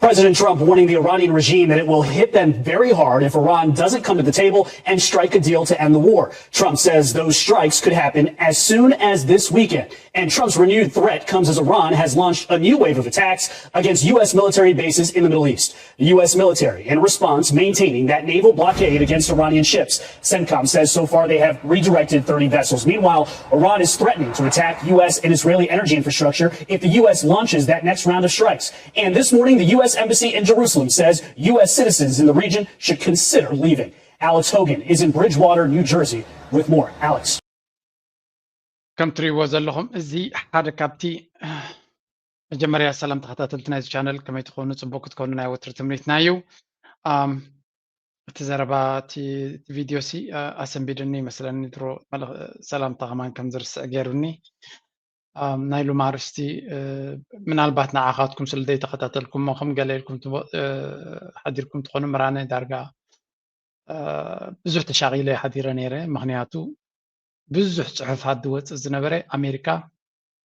President Trump warning the Iranian regime that it will hit them very hard if Iran doesn't come to the table and strike a deal to end the war. Trump says those strikes could happen as soon as this weekend. And Trump's renewed threat comes as Iran has launched a new wave of attacks against U S military bases in the Middle East. The U S military, in response, maintaining that naval blockade against Iranian ships. CENTCOM says so far they have redirected thirty vessels. Meanwhile, Iran is threatening to attack U S and Israeli energy infrastructure if the U S launches that next round of strikes. And this morning, the U S embassy in Jerusalem says U S citizens in the region should consider leaving. Alex Hogan is in Bridgewater, New Jersey, with more. Alex. ከም ትሪእዎ ዘለኹም እዚ ሓደ ካብቲ መጀመርያ ሰላም ተኸታተልቲ ናይዚ ቻነል ከመይ ትኾኑ? ጽቡቅ ክትኮኑ ናይ ወትሪ ትምኒትና እዩ። እቲ ዘረባ እቲ ቪድዮ ሲ ኣሰንቢድኒ ይመስለኒ፣ ድሮ ሰላምታ ከማን ከም ዝርስዕ ገይሩኒ። ናይ ሉማ ኣርእስቲ ምናልባት ንዓኻትኩም ስለ ዘይተኸታተልኩሞ ከም ገለ ኢልኩም ሓዲርኩም ትኾኑ፣ ምራነ ዳርጋ ብዙሕ ተሻቒለ ሓዲረ ነይረ። ምኽንያቱ ብዙሕ ጽሑፋት ዝወጽእ ዝነበረ ኣሜሪካ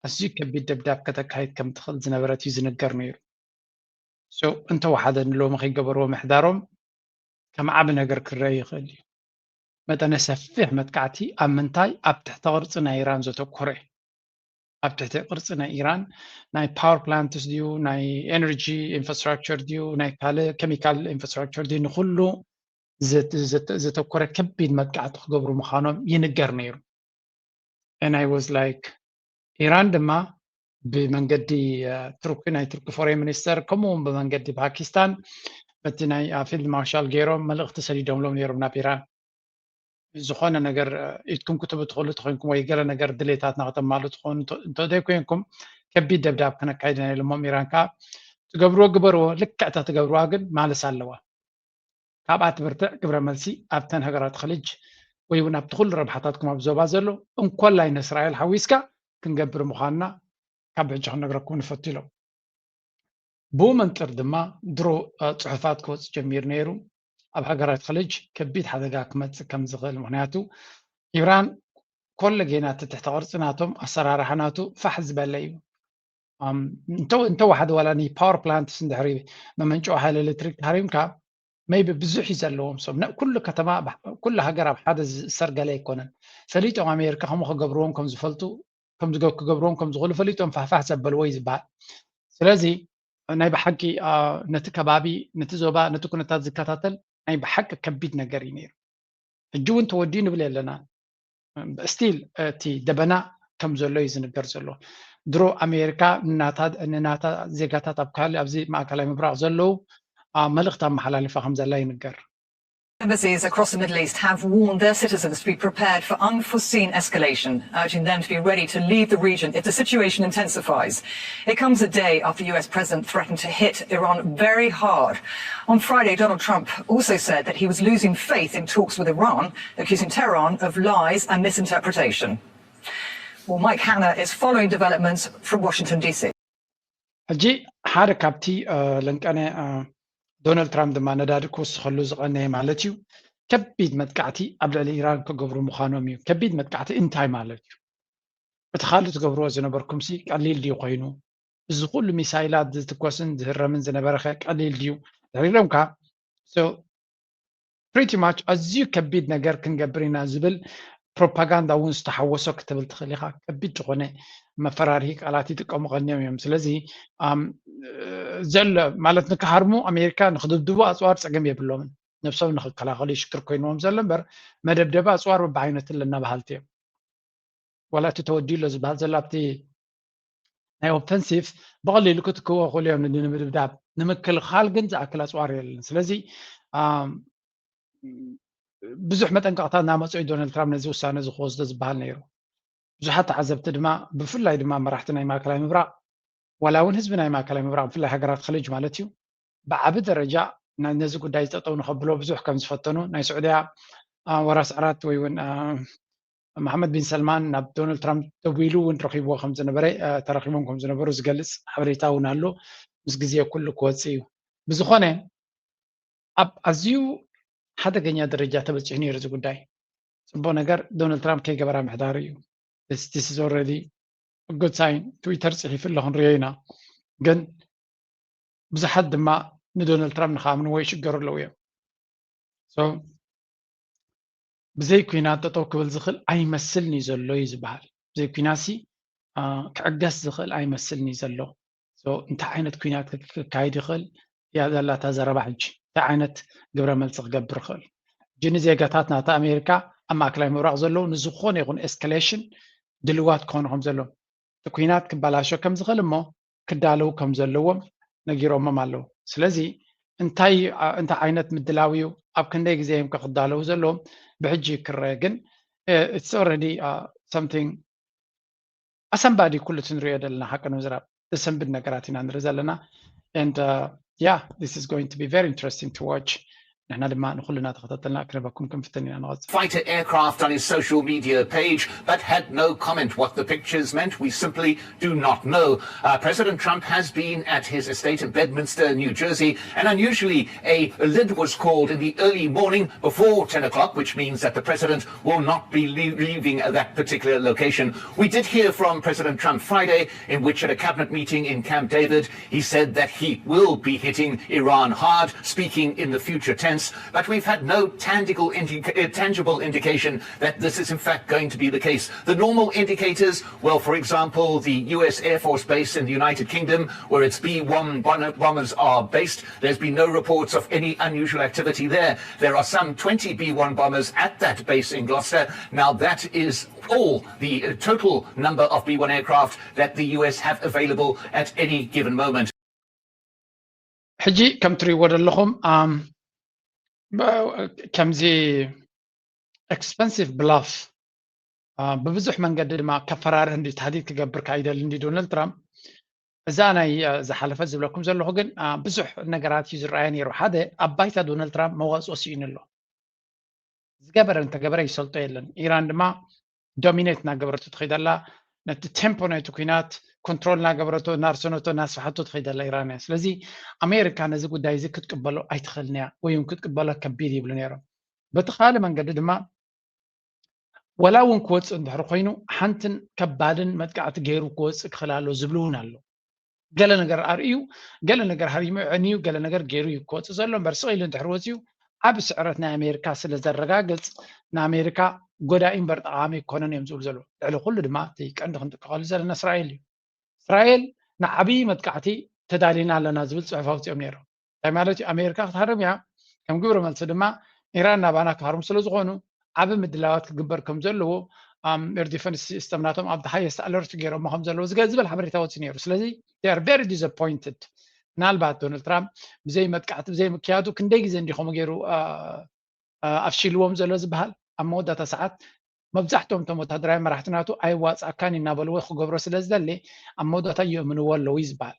ኣዝዩ ከቢድ ደብዳብ ከተካይድ ከም ትኽእል ዝነበረት እዩ ዝንገር ነይሩ። እንተወሓደ ንሎሚ ከይገበርዎ ምሕዳሮም ከም ዓቢ ነገር ክረአ ይኽእል እዩ። መጠነ ሰፊሕ መጥቃዕቲ ኣብ ምንታይ? ኣብ ትሕተ ቅርጺ ናይ ኢራን ዘተኮረ። ኣብ ትሕተ ቅርጺ ናይ ኢራን ናይ ፓወር ፕላንትስ ድዩ፣ ናይ ኤነርጂ ኢንፍራስትራክቸር ድዩ፣ ናይ ካልእ ኬሚካል ኢንፍራስትራክቸር ድዩ፣ ንኹሉ ዘተኮረ ከቢድ መጥቃዕቲ ክገብሩ ምዃኖም ይንገር ነይሩ። And I was like ኢራን ድማ ብመንገዲ ቱርኪ ናይ ቱርኪ ፎሬን ሚኒስተር ከምኡ እውን ብመንገዲ ፓኪስታን በቲ ናይ ፊልድ ማርሻል ገይሮም መልእኽቲ ሰዲዶምሎም ነይሮም ናብ ኢራን። ዝኾነ ነገር ኢድኩም ክትህቡ ትኽእሉ ተኮይንኩም ወይ ገለ ነገር ድሌታትና ከተማሉ ትኾኑ እንተዘይኮይንኩም ከቢድ ደብዳብ ከነካይድ ኢና ኢሎሞም። ኢራን ከዓ ትገብርዎ ግበርዎ፣ ልክዕታ ትገብርዋ ግን ማለስ ኣለዋ። ካብኣ ትብርትዕ ግብረ መልሲ ኣብተን ሃገራት ኸሊጅ ወይ እውን ኣብቲ ኩሉ ረብሓታትኩም ኣብ ዞባ ዘሎ እንኮላይ ንእስራኤል ሓዊስካ ክንገብር ምዃንና ካብ ሕጂ ክንነግረኩም ንፈቱ ኢሎም። ብኡ መንጥር ድማ ድሮ ጽሑፋት ክወጽእ ጀሚሩ ነይሩ። ኣብ ሃገራት ኸሊጅ ከቢድ ሓደጋ ክመጽእ ከም ዝኽእል፣ ምኽንያቱ ኢራን ኮለ ጌና እቲ ትሕተ ቅርጺ ናቶም ኣሰራርሓ ናቱ ፋሕ ዝበለ እዩ። እንተወሓደ ዋላ ኒ ፓወር ፕላንትስ እንድሕሪ መመንጨዊ ሓይሊ ኤሌክትሪክ ሃሪምካ maybe ብዙሕ እዩ ዘለዎም። ሰብ ኩሉ ከተማ ኩሉ ሃገር ኣብ ሓደ ዝሰርገለ ኣይኮነን። ፈሊጦም ኣሜሪካ ከምኡ ክገብርዎም ከም ዝፈልጡ ከም ክገብርዎም ከም ዝኽእሉ ፈሊጦም ፋሕፋሕ ዘበልዎ እዩ ዝበሃል። ስለዚ ናይ ብሓቂ ነቲ ከባቢ፣ ነቲ ዞባ፣ ነቲ ኩነታት ዝከታተል ናይ ብሓቂ ከቢድ ነገር እዩ ነይሩ። ሕጂ እውን ተወዲኡ ንብል የለና። ስቲል እቲ ደበና ከም ዘሎ እዩ ዝንገር ዘሎ። ድሮ ኣሜሪካ ንናታ ዜጋታት ኣብ ካልእ ኣብዚ ማእከላይ ምብራቕ ዘለዉ መልእኽቲ ኣመሓላሊፋ ከም ዘላ ይንገር። Embassies across the Middle East have warned their citizens to be prepared for unforeseen escalation, urging them to be ready to leave the region if the situation intensifies. It comes a day after U S President threatened to hit Iran very hard. On Friday, Donald Trump also said that he was losing faith in talks with Iran, accusing Tehran of lies and misinterpretation. Well, Mike Hanna is following developments from Washington, D C. ሕጂ ሓደ ካብቲ ለንቀነ ዶናልድ ትራምፕ ድማ ነዳዲ ክውስኸሉ ዝቐነየ ማለት እዩ፣ ከቢድ መጥቃዕቲ ኣብ ልዕሊ ኢራን ክገብሩ ምዃኖም እዩ። ከቢድ መጥቃዕቲ እንታይ ማለት እዩ? እቲ ካልእ ትገብርዎ ዝነበርኩምሲ ቀሊል ድዩ ኮይኑ? እዚ ኩሉ ሚሳይላት ዝትኮስን ዝህረምን ዝነበረኸ ቀሊል ድዩ? ድሕሪሎምካ pretty much ኣዝዩ ከቢድ ነገር ክንገብር ኢና ዝብል ፕሮፓጋንዳ እውን ዝተሓወሶ ክትብል ትኽእል ኢኻ። ከቢድ ዝኾነ መፈራርሂ ቃላት ይጥቀሙ ቀኒዮም እዮም። ስለዚ ዘሎ ማለት ንክሃርሙ ኣሜሪካ ንክድብድቡ ኣፅዋር ፀገም የብሎምን። ነብሶም ንክከላኸሉ ይሽክር ኮይንዎም ዘሎ እምበር መደብደቢ ኣፅዋር በብዓይነቱ ኣለና በሃልቲ እዮም። ዋላ እቲ ተወዲኡ ኣሎ ዝበሃል ዘሎ ኣብቲ ናይ ኦፈንሲቭ ብቐሊሉ ክትክዎ ክእሉ እዮም ንምድብዳብ። ንምክልኻል ግን ዝኣክል ኣፅዋር የለን። ስለዚ ብዙሕ መጠንቀቕታ እናመፅኡ ዶናልድ ትራምፕ ነዚ ውሳነ እዚ ክወስዶ ዝበሃል ነይሩ። ብዙሓት ተዓዘብቲ ድማ ብፍላይ ድማ መራሕቲ ናይ ማእከላይ ምብራቕ ዋላ እውን ህዝቢ ናይ ማእከላይ ምብራቕ ብፍላይ ሃገራት ኸሊጅ ማለት እዩ ብዓቢ ደረጃ ነዚ ጉዳይ ጠጠው ንኸብሎ ብዙሕ ከም ዝፈተኑ ናይ ስዑድያ ወራስ ዓራት ወይ እውን መሓመድ ቢን ሰልማን ናብ ዶናልድ ትራምፕ ደዊሉ እውን ረኺብዎ ከም ዝነበረ ተራኺቦም ከም ዝነበሩ ዝገልፅ ሓበሬታ እውን ኣሎ። ምስ ግዜ ኩሉ ክወፅእ እዩ። ብዝኾነ ኣብ ኣዝዩ ሓደገኛ ደረጃ ተበፂሑ ነይሩ እዚ ጉዳይ። ፅቡቕ ነገር ዶናልድ ትራምፕ ከይገበራ ምሕዳሩ እዩ። This is already good sign። ትዊተር ፅሒፉ ኣሎ ክንሪኦ ኢና። ግን ብዙሓት ድማ ንዶናልድ ትራምፕ ንክኣምንዎ ይሽገሩ ኣለዉ እዮም። ብዘይ ኩናት ጠጠው ክብል ዝኽእል ኣይመስልን እዩ ዘሎ እዩ ዝበሃል። ብዘይ ኩናት ሲ ክዕገስ ዝኽእል ኣይመስልን እዩ ዘሎ። እንታይ ዓይነት ኩናት ክካይድ ይኽእል እያ ዘላ እታ ዘረባ ሕጂ። እንታይ ዓይነት ግብረ መልሲ ክገብር ይኽእል? ሕጂ ንዜጋታት ናታ ኣሜሪካ ኣብ ማእከላይ ምብራቕ ዘለዉ ንዝኾነ ይኹን ኤስካሌሽን ድልዋት ክኾኑ ከም ዘለዎም፣ እቲ ኩናት ክበላሾ ከም ዝኽእል እሞ ክዳለዉ ከም ዘለዎም ነጊሮሞም ኣለዉ። ስለዚ እንታይ እንታይ ዓይነት ምድላው እዩ፣ ኣብ ክንደይ ግዜ እዮም ክዳለዉ ዘለዎም ብሕጂ ክረአ። ግን it's already something ኣሰንባዲ ኩሉ እቲ ንሪኦ ዘለና ሓቂ ንምዝራብ ዘሰንብድ ነገራት ኢና ንርኢ ዘለና። And yeah, this is going to be very interesting to watch. ንሕና ድማ ንኩልና ተኸታተልና ክንህበኩም ክንፍትን ኢና ንቐጽል። Fighter aircraft on his social media page, but had no comment what the pictures meant. We simply do not know. Uh, President Trump has been at his estate in Bedminster, New Jersey, and unusually a lid was called in the early morning before ten o'clock, which means that the president will not be leaving that particular location. We did hear from President Trump Friday, in which at a cabinet meeting in Camp David, he said that he will be hitting Iran hard, speaking in the future tense, but we've had no tangible, indica- uh, tangible indication that this is in fact going to be the case. The normal indicators, well, for example, the U S Air Force Base in the United Kingdom, where its B one bombers are based, there's been no reports of any unusual activity there. There are some twenty B one bombers at that base in Gloucester. Now that is all the total number of B one aircraft that the U S have available at any given moment. ሕጂ ከም ትሪእዎ ዘለኹም ከምዚ expensive bluff ብብዙሕ መንገዲ ድማ ከፈራርህ እንዲ ታህዲድ ክገብር ካይደል እንዲ ዶናልድ ትራምፕ እዛ ናይ ዝሓለፈ ዝብለኩም ዘለኹ ግን ብዙሕ ነገራት እዩ ዝረኣየ ነይሩ። ሓደ ኣብ ባይታ ዶናልድ ትራምፕ መዋፅኦ ስኢኑ ኣሎ። ዝገበረ እንተገበረ ይሰልጦ የለን። ኢራን ድማ ዶሚኔት እናገበረቱ ትኸይድ ኣላ። ነቲ ቴምፖ ናይቲ ኩናት ኮንትሮል እናገበረቶ እናርሰነቶ እናስፋሓቶ ትኸይድ ኣላ ኢራን እያ። ስለዚ ኣሜሪካ ነዚ ጉዳይ እዚ ክትቅበሎ ኣይትኽእልን እያ ወይ እውን ክትቅበሎ ከቢድ ይብሉ ነይሮም። በቲ ካልእ መንገዲ ድማ ወላ እውን ክወፅእ እንድሕር ኮይኑ ሓንትን ከባድን መጥቃዕቲ ገይሩ ክወፅእ ክኽእል ኣሎ ዝብሉ እውን ኣሎ። ገለ ነገር ኣርእዩ ገለ ነገር ሃሪሙ ዕንዩ ገለ ነገር ገይሩ እዩ ክወፅእ ዘሎ እምበር ስቕ ኢሉ እንድሕር ወፅዩ ዓብ ስዕረት ናይ ኣሜሪካ ስለ ዘረጋግፅ ንኣሜሪካ ጎዳኢ እምበር ጠቓሚ ኣይኮነን እዮም ዝብሉ ዘለዉ። ልዕሊ ኩሉ ድማ እቲ ቀንዲ ክንጥቀቐሉ ዘለና እስራኤል እዩ። እስራኤል ንዓብዪ መጥቃዕቲ ተዳሊና ኣለና ዝብል ፅሑፍ ኣውፂኦም ነይሮም። እንታይ ማለት እዩ? ኣሜሪካ ክትሃርም እያ። ከም ግብረ መልሲ ድማ ኢራን ናባና ክሃርሙ ስለ ዝኾኑ ዓቢ ምድላዋት ክግበር ከም ዘለዎ ኤር ዲፈንስ ሲስተም ናቶም ኣብ ሃየስት ኣለርት ገይሮሞ ከም ዘለዉ ዝገ- ዝበል ሓበሬታ ወፂ ነይሩ። ስለዚ they are very disappointed። ምናልባት ዶናልድ ትራምፕ ብዘይ መጥቃዕቲ ብዘይ ምክያዱ ክንደይ ግዜ እንዲኸም ገይሩ ኣፍሽልዎም ዘሎ ዝበሃል ኣብ መወዳእታ ሰዓት መብዛሕትኦም እቶም ወታደራዊ መራሕቲ ናቱ ኣይዋፃእካን እናበልዎ ክገብሮ ስለ ዝደሊ ኣብ መወዳእታ ይእምንዎ ኣለዉ እዩ ዝበሃል።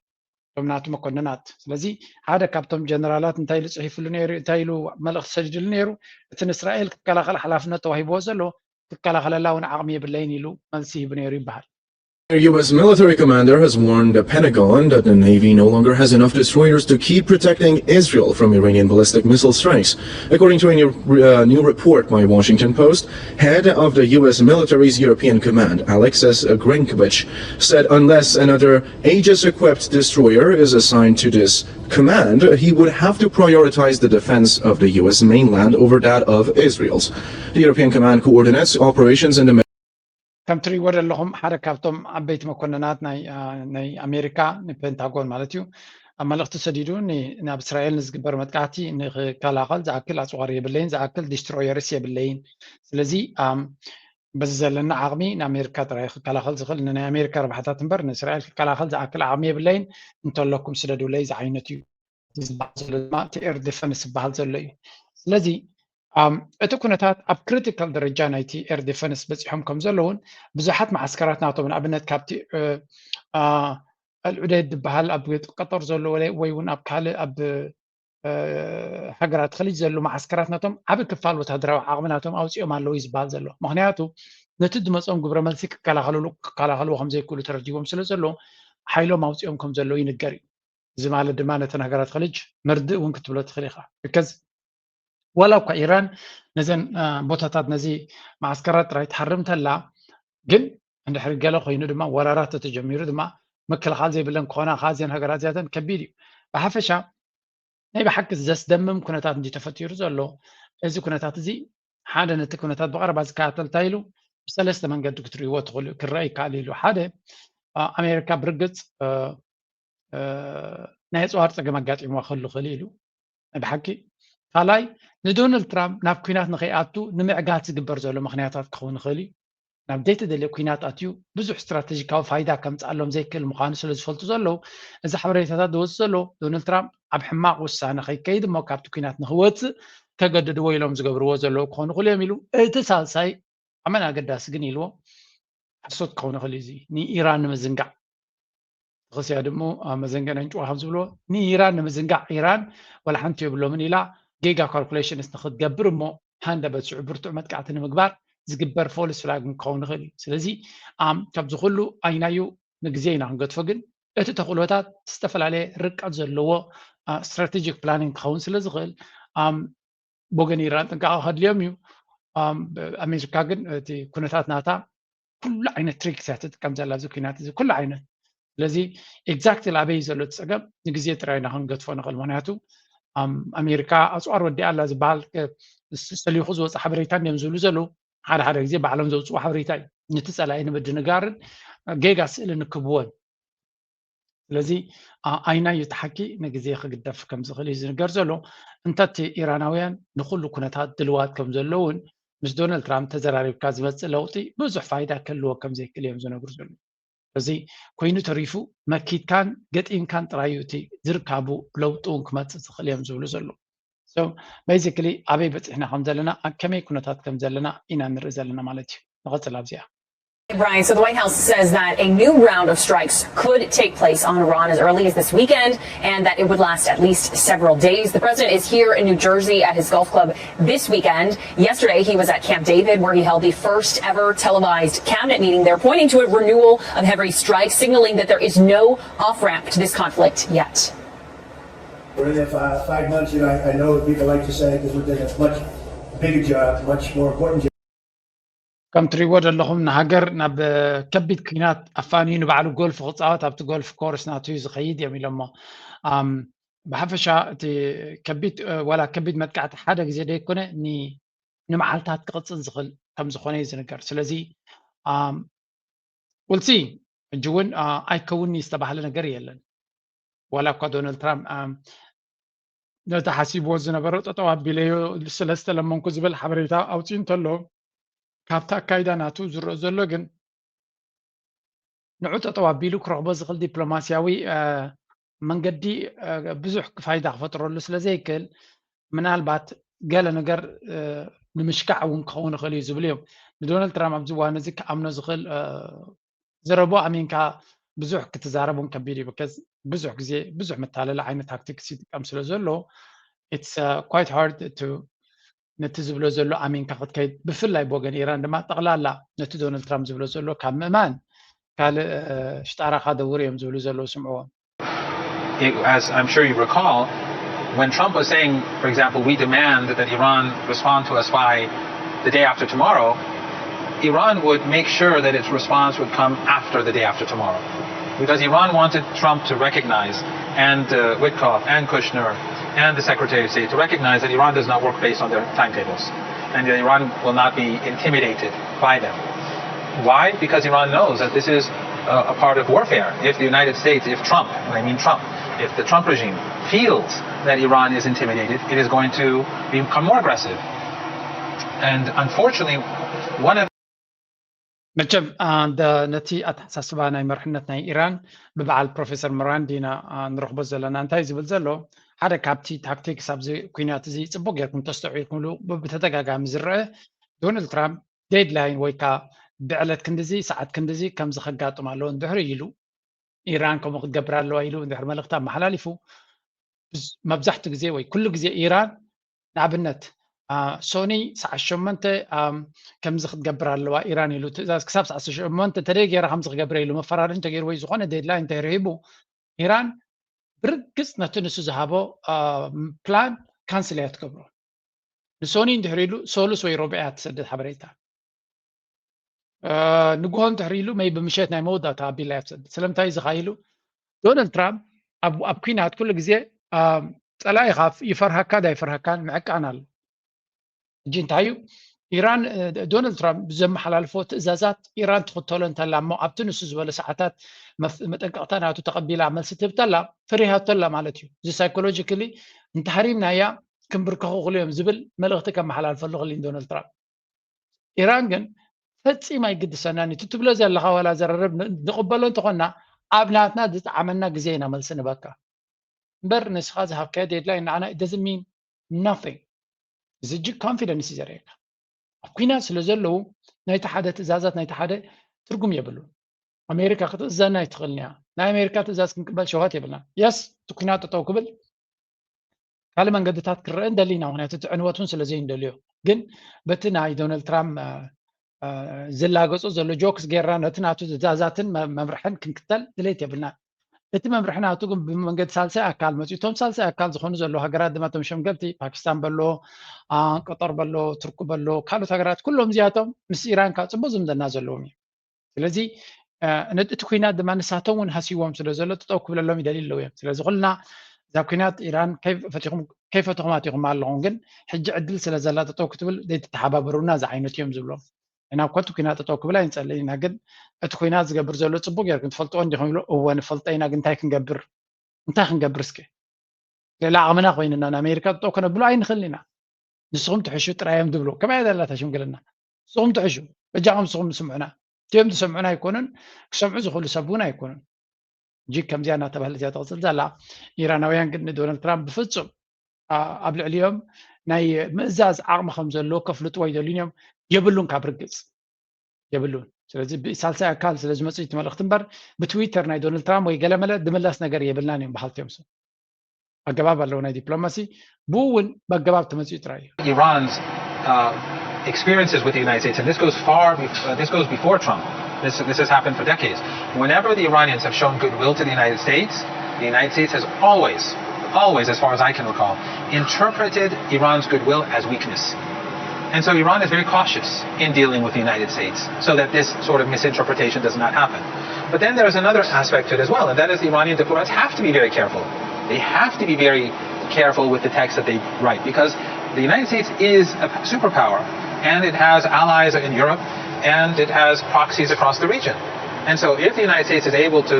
እቶም ናቱ መኮንናት። ስለዚ ሓደ ካብቶም ጀነራላት እንታይ ኢሉ ፅሒፍሉ ነይሩ፣ እንታይ ኢሉ መልእኽቲ ሰዲድሉ ነይሩ፣ እቲ ንእስራኤል ክከላኸል ሓላፍነት ተዋሂብዎ ዘሎ ክከላኸለላ እውን ዓቕሚ የብለይን ኢሉ መልሲ ሂቡ ነይሩ ይበሃል። U S military commander has warned the Pentagon that the Navy no longer has enough destroyers to keep protecting Israel from Iranian ballistic missile strikes. According to a new, uh, new report by Washington Post, head of the U S military's European command, Alexis Grinkovich, said unless another Aegis-equipped destroyer is assigned to this command, he would have to prioritize the defense of the U S mainland over that of Israel's. The European command coordinates operations in the ከም ትሪእዎ ዘለኹም ሓደ ካብቶም ዓበይቲ መኮንናት ናይ ናይ ኣሜሪካ ንፔንታጎን ማለት እዩ ኣብ መልእኽቲ ሰዲዱ ናብ እስራኤል ንዝግበር መጥቃዕቲ ንክከላኸል ዝኣክል ኣፅዋር የብለይን ዝኣክል ዲስትሮየርስ የብለይን ስለዚ በዚ ዘለና ዓቕሚ ንኣሜሪካ ጥራይ ክከላኸል ዝኽእል ንናይ ኣሜሪካ ረብሓታት እምበር ንእስራኤል ክከላኸል ዝኣክል ዓቕሚ የብለይን እንተለኩም ስደዱለይ ዝዓይነት እዩ ዝበሃል ዘሎ ድማ እቲ ኤር ዲፈንስ ዝበሃል ዘሎ እዩ ስለዚ እቲ ኩነታት ኣብ ክሪቲካል ደረጃ ናይቲ ኤር ዲፈንስ በፂሖም ከም ዘለውን ብዙሓት መዓስከራት ናቶም ንኣብነት ካብቲ ኣልዑደት ዝበሃል ኣብ ቀጠር ዘሎ ወይ እውን ኣብ ካልእ ኣብ ሃገራት ክልጅ ዘሎ መዓስከራት ናቶም ዓብ ክፋል ወታደራዊ ዓቕሚ ናቶም ኣውፅኦም ኣለዉ ዝበሃል ዘሎ ምክንያቱ ነቲ ዝመፅኦም ግብረ መልሲ ክከላኸልሉ ክከላኸልዎ ከም ዘይክእሉ ተረዲዎም ስለ ዘሎ ሓይሎም ኣውፅኦም ከም ዘለዉ ይንገር እዩ እዚ ማለት ድማ ነተን ሃገራት ክልጅ መርድእ እውን ክትብሎ ትኽእል ኢኻ because ዋላ እኳ ኢራን ነዘን ቦታታት ነዚ መዓስከራት ጥራይ ትሃርም ተላ ግን እንድሕር ገለ ኮይኑ ድማ ወራራት ተተጀሚሩ ድማ ምክልኻል ዘይብለን ክኾና ከኣ እዘን ሃገራት እዚኣተን ከቢድ እዩ ብሓፈሻ ናይ ብሓቂ ዘስደምም ኩነታት እንዲ ተፈጢሩ ዘሎ። እዚ ኩነታት እዚ ሓደ ነቲ ኩነታት ብቐረባ ዝከታተል እንታይ ኢሉ ብሰለስተ መንገዲ ክትርእይዎ ትኽእሉ ክረአ ይከኣል ኢሉ። ሓደ ኣሜሪካ ብርግፅ ናይ ኣፅዋር ፀገም ኣጋጢምዋ ክህሉ ክእል ኢሉ ናይ ብሓቂ። ካልኣይ ንዶናልድ ትራምፕ ናብ ኩናት ንኸይኣቱ ንምዕጋት ዝግበር ዘሎ ምክንያታት ክኸውን ይኽእል እዩ። ናብ ዘይተደልየ ኩናት ኣትዩ ብዙሕ ስትራተጂካዊ ፋይዳ ከምፅኣሎም ዘይክእል ምዃኑ ስለ ዝፈልጡ ዘለዉ እዚ ሓበሬታታት ዝወፅ ዘሎ ዶናልድ ትራምፕ ኣብ ሕማቕ ውሳነ ከይከይድ እሞ ካብቲ ኩናት ንክወፅእ ተገድድዎ ኢሎም ዝገብርዎ ዘለዉ ክኾኑ ክእል እዮም ኢሉ። እቲ ሳልሳይ ኣመን ኣገዳሲ ግን ኢልዎ ሓሶት ክኸውን ይኽእል እዩ። እዚ ንኢራን ንምዝንጋዕ ተኸሲያ ድሞ መዘንገ ናይ ጭዋ ከም ዝብልዎ ንኢራን ንምዝንጋዕ ኢራን ወላ ሓንቲ የብሎምን ኢላ ጌጋ ካልኩሌሽንስ ንክትገብር እሞ ሃንደበት ሽዑ ብርቱዕ መጥቃዕቲ ንምግባር ዝግበር ፎልስ ፍላግ ክኸውን ይኽእል እዩ። ስለዚ ኣም ካብዚ ኩሉ ኣይናዩ ንግዜ ኢና ክንገድፎ፣ ግን እቲ ተኽእሎታት ዝተፈላለየ ርቀት ዘለዎ ስትራቴጂክ ፕላኒንግ ክኸውን ስለ ዝኽእል ኣም ብወገን ኢራን ጥንቃቐ ከድልዮም እዩ። ኣም ኣሜሪካ ግን እቲ ኩነታት ናታ ኩሉ ዓይነት ትሪክስ እያ ትጥቀም ዘላ እዚ ኩናት እዚ ኩሉ ዓይነት። ስለዚ ኤግዛክትሊ ኣበይ ዘሎ እቲ ፀገም ንግዜ ጥራይ ኢና ክንገድፎ ንኽእል። ምክንያቱ ኣም ኣሜሪካ ኣፅዋር ወዲኣ ኣላ ዝበሃል ሰሊኹ ዝወፀ ሓበሬታ እንዲዮም ዝብሉ ዘለዉ ሓደ ሓደ ግዜ ባዕሎም ዘውፅኡ ሓበሬታ እዩ። ነቲ ፀላኢ ንምድንጋርን ጌጋ ስእሊ ንክብዎን ስለዚ ኣይናዩ እቲ ሓቂ ንግዜ ክግደፍ ከም ዝኽእል እዩ ዝንገር ዘሎ። እንተቲ ኢራናውያን ንኹሉ ኩነታት ድልዋት ከም ዘለውን ምስ ዶናልድ ትራምፕ ተዘራሪብካ ዝመፅእ ለውጢ ብዙሕ ፋይዳ ክህልዎ ከም ዘይክእል እዮም ዝነግሩ ዘለዉ። እዚ ኮይኑ ተሪፉ መኪትካን ገጢምካን ጥራዩ እቲ ዝርካቡ ለውጢ እውን ክመፅእ ዝኽእል እዮም ዝብሉ ዘለዉ። So basically ኣበይ በፂሕና ከም ዘለና ኣብ ከመይ ኩነታት ከም ዘለና ኢና ንርኢ ዘለና ማለት እዩ። ንቐፅል ኣብዚኣ። Brian, so the White House says that a new round of strikes could take place on Iran as early as this weekend and that it would last at least several days. The president is here in New Jersey at his golf club this weekend. Yesterday, he was at Camp David where he held the first ever televised cabinet meeting there, pointing to a renewal of heavy strikes, signaling that there is no off ramp to this conflict yet. We're in there for five months, you know, I, I know people like to say because we're doing a much bigger job, much more important job. ከም ትሪእዎ ዘለኹም ንሃገር ናብ ከቢድ ኩናት ኣፋንዩ ንባዕሉ ጎልፍ ክፃወት ኣብቲ ጎልፍ ኮርስ ናቱ እዩ ዝኸይድ እዮም ኢሎሞ። ብሓፈሻ እቲ ከቢድ ዋላ ከቢድ መጥቃዕቲ ሓደ ግዜ ደይኮነ ንመዓልታት ክቕፅል ዝኽእል ከም ዝኾነ እዩ ዝንገር። ስለዚ ውልሲ ሕጂ እውን ኣይከውን ዝተባህለ ነገር የለን። ዋላ እኳ ዶናልድ ትራምፕ ነቲ ሓሲብዎ ዝነበረ ጠጠው ኣቢለዮ ስለ ዝተለመንኩ ዝብል ሓበሬታ ኣውፅኡ እንተሎ ካብቲ ኣካይዳ ናቱ ዝረአ ዘሎ ግን ንዑ ጠጠው ኣቢሉ ክረኽቦ ዝኽእል ዲፕሎማስያዊ መንገዲ ብዙሕ ፋይዳ ክፈጥረሉ ስለ ዘይክእል ምናልባት ገለ ነገር ንምሽካዕ እውን ክኸውን ይኽእል እዩ ዝብል እዮም። ንዶናልድ ትራምፕ ኣብዚ እዋን እዚ ክኣምኖ ዝኽእል ዘረቦ ኣሚንካ ብዙሕ ክትዛረብ እውን ከቢድ እዩ። ከዚ ብዙሕ ግዜ ብዙሕ መታለሊ ዓይነት ታክቲክስ ይጥቀም ስለ ዘሎ it's quite hard to ነቲ ዝብሎ ዘሎ ኣሚንካ ክትከይድ ብፍላይ ብወገን ኢራን ድማ ጠቕላላ ነቲ ዶናልድ ትራምፕ ዝብሎ ዘሎ ካብ ምእማን ካልእ ሽጣራኻ ደውር እዮም ዝብሉ ዘለዉ ስምዕዎም። As I'm sure you recall, when Trump was saying, for example, we demand that Iran respond to us by the day after tomorrow, Iran would make sure that its response would come after the day after tomorrow. Because Iran wanted Trump to recognize, and uh, Witkoff and Kushner and the Secretary of State to recognize that Iran does not work based on their timetables, and that Iran will not be intimidated by them. Why? Because Iran knows that this is a, a part of warfare. If the United States, if Trump, and I mean Trump, if the Trump regime feels that Iran is intimidated, it is going to become more aggressive. And unfortunately, one of መቸም ነቲ ኣተሓሳስባ ናይ መርሕነት ናይ ኢራን ብበዓል ፕሮፌሰር ሞራንዲ ኢና ንረኽቦ ዘለና። እንታይ ዝብል ዘሎ ሓደ ካብቲ ታክቲክስ ኣብዚ ኩናት እዚ ፅቡቅ ጌርኩም ተስተውዒልኩምሉ ብተደጋጋሚ ዝረአ ዶናልድ ትራምፕ ዴድላይን ወይ ከዓ ብዕለት ክንድዚ ሰዓት ክንድዚ ከምዚ ከጋጥም ኣለዎ እንድሕሪ ኢሉ ኢራን ከምኡ ክትገብር ኣለዋ ኢሉ እንድሕሪ መልእክቲ ኣመሓላሊፉ መብዛሕትኡ ግዜ ወይ ኩሉ ግዜ ኢራን ንኣብነት ሶኒ ሰዓት ሸሞንተ ከምዚ ክትገብር ኣለዋ ኢራን ኢሉ ትእዛዝ ክሳብ ሰዓት ሸሞንተ እንተደይ ገይራ ከምዚ ክገብረ ኢሉ መፈራርሒ እንተገይሩ ወይ ዝኾነ ዴድላይን እንተረሂቡ ኢራን ብርግፅ ነቲ ንሱ ዝሃቦ ፕላን ካንስል እያ ትገብሮ። ንሶኒ እንድሕር ኢሉ ሶሉስ ወይ ሮብዕ እያ ትሰድድ ሓበሬታ። ንግሆ እንድሕር ኢሉ መይ ብምሸት ናይ መወዳእታ ኣቢላ እያ ትሰድድ። ስለምንታይ እዚ ኢሉ ዶናልድ ትራምፕ ኣብ ኩናት ኩሉ ግዜ ጸላኢኻ ይፈርሃካ ዳይፈርሃካን ምዕቃን ኣሎ። ሕጂ እንታይ እዩ ኢራን ዶናልድ ትራምፕ ብዘመሓላልፎ ትእዛዛት ኢራን ትኽተሎ እንተላ እሞ ኣብቲ ንሱ ዝበሎ ሰዓታት መጠንቀቕታ ናቱ ተቐቢላ መልሲ ትህብ ተላ ፈሪሃቶ ኣላ ማለት እዩ። እዚ ሳይኮሎጂካሊ እንተሃሪምናያ ክንብርከኹ ክሉ እዮም ዝብል መልእኽቲ ከመሓላልፈሉ ክእል ዶናልድ ትራምፕ። ኢራን ግን ፈጺማ ኣይግድሰናን እዩ ትብሎ ዘለኻ ዋላ ዘረርብ ንቕበሎ እንተኾንና ኣብ ናትና ዝጠዓመና ግዜ ኢና መልሲ ንበካ እምበር ንስኻ ዝሃብካዮ ዴድላይን ንዓና it doesn't mean nothing። እዚ እጅግ ኮንፊደንስ እዩ ዘርእየካ። ኣብ ኩናት ስለ ዘለዉ ናይቲ ሓደ ትእዛዛት ናይቲ ሓደ ትርጉም የብሉን። ኣሜሪካ ክትእዘና ኣይትኽእልን እያ። ናይ ኣሜሪካ ትእዛዝ ክንቅበል ሸዋት የብልና። የስ እቲ ኩናት ጠጠው ክብል ካልእ መንገድታት ክረአ እንደሊ ኢና። ምክንያቱ እቲ ዕንወት እውን ስለ ዘይንደልዮ ግን በቲ ናይ ዶናልድ ትራምፕ ዝላገጾ ዘሎ ጆክስ ጌርና ነቲ ናቱ ትእዛዛትን መምርሕን ክንክተል ድሌት የብልና። እቲ መምርሒ ናቱ ግን ብመንገዲ ሳልሳይ ኣካል መፅኡ እቶም ሳልሳይ ኣካል ዝኾኑ ዘለዉ ሃገራት ድማ እቶም ሸምገልቲ ፓኪስታን በሎ፣ ቀጠር በሎ፣ ቱርኪ በሎ፣ ካልኦት ሃገራት ኩሎም እዚኣቶም ምስ ኢራን ካብ ፅቡቅ ዝምድና ዘለዎም እዮም። ስለዚ እቲ ኩናት ድማ ንሳቶም እውን ሃስይዎም ስለ ዘሎ ጠጠው ክብለሎም ይደልዩ ኣለዉ እዮም። ስለዚ ኩልና እዛ ኩናት ኢራን ከይፈትኹም ኣቲኹም ኣለኹም ግን ሕጂ ዕድል ስለ ዘላ ጠጠው ክትብል ዘይትተሓባበሩና ዝዓይነቱ እዮም ዝብሎም። እና እኮ እቲ ኩናት ጠጠው ክብል ኣይንጸልን ኢና ግን እቲ ኩናት ዝገብር ዘሎ ጽቡቅ ጌርኩም ትፈልጥዎ እንዲኹም ይብሎ። እወ ንፈልጦ ኢና ግን እንታይ ክንገብር እንታይ ክንገብር እስከ ሌላ ዓቕምና ኮይንና ንኣሜሪካ ጠጠው ከነብሎ ኣይንኽልን ኢና። ንስኹም ትሕሹ ጥራይ እዮም ዝብሉ። ከመይ እያ ዘላ እታ ሽምግልና? ንስኹም ትሕሹ በጃኹም ንስኹም ስምዑና። እቲኦም ዝሰምዑና ኣይኮኑን ክሰምዑ ዝኽእሉ ሰብ እውን ኣይኮኑን። እጅግ ከምዚኣ እናተባህለት እያ ትቕፅል ዘላ። ኢራናውያን ግን ንዶናልድ ትራምፕ ብፍፁም ኣብ ልዕሊኦም ናይ ምእዛዝ ዓቕሚ ከም ዘለዎ ከፍልጥዎ ይደልዩን እዮም። የብሉን ካብ ርግፅ የብሉን። ስለዚ ብሳልሳይ ኣካል ስለ ዝመፅእ እቲ መልእኽቲ እምበር ብትዊተር ናይ ዶናልድ ትራምፕ ወይ ገለመለ ድምላስ ነገር የብልናን እዮም በሃልቲ እዮም። ኣገባብ ኣለዎ ናይ ዲፕሎማሲ ብኡ እውን ብኣገባብ ተመፅኡ ጥራይ እዩ። Iran's uh, experiences with the United States, and this goes far, uh, this goes before Trump. This, this has happened for decades. Whenever the Iranians have shown goodwill to the United States, the United States has always, always, as far as I can recall, interpreted Iran's goodwill as weakness. And so Iran is very cautious in dealing with the United States so that this sort of misinterpretation does not happen. But then there is another aspect to it as well, and that is the Iranian diplomats have to be very careful. They have to be very careful with the text that they write because the United States is a superpower and it has allies in Europe and it has proxies across the region. And so if the United States is able to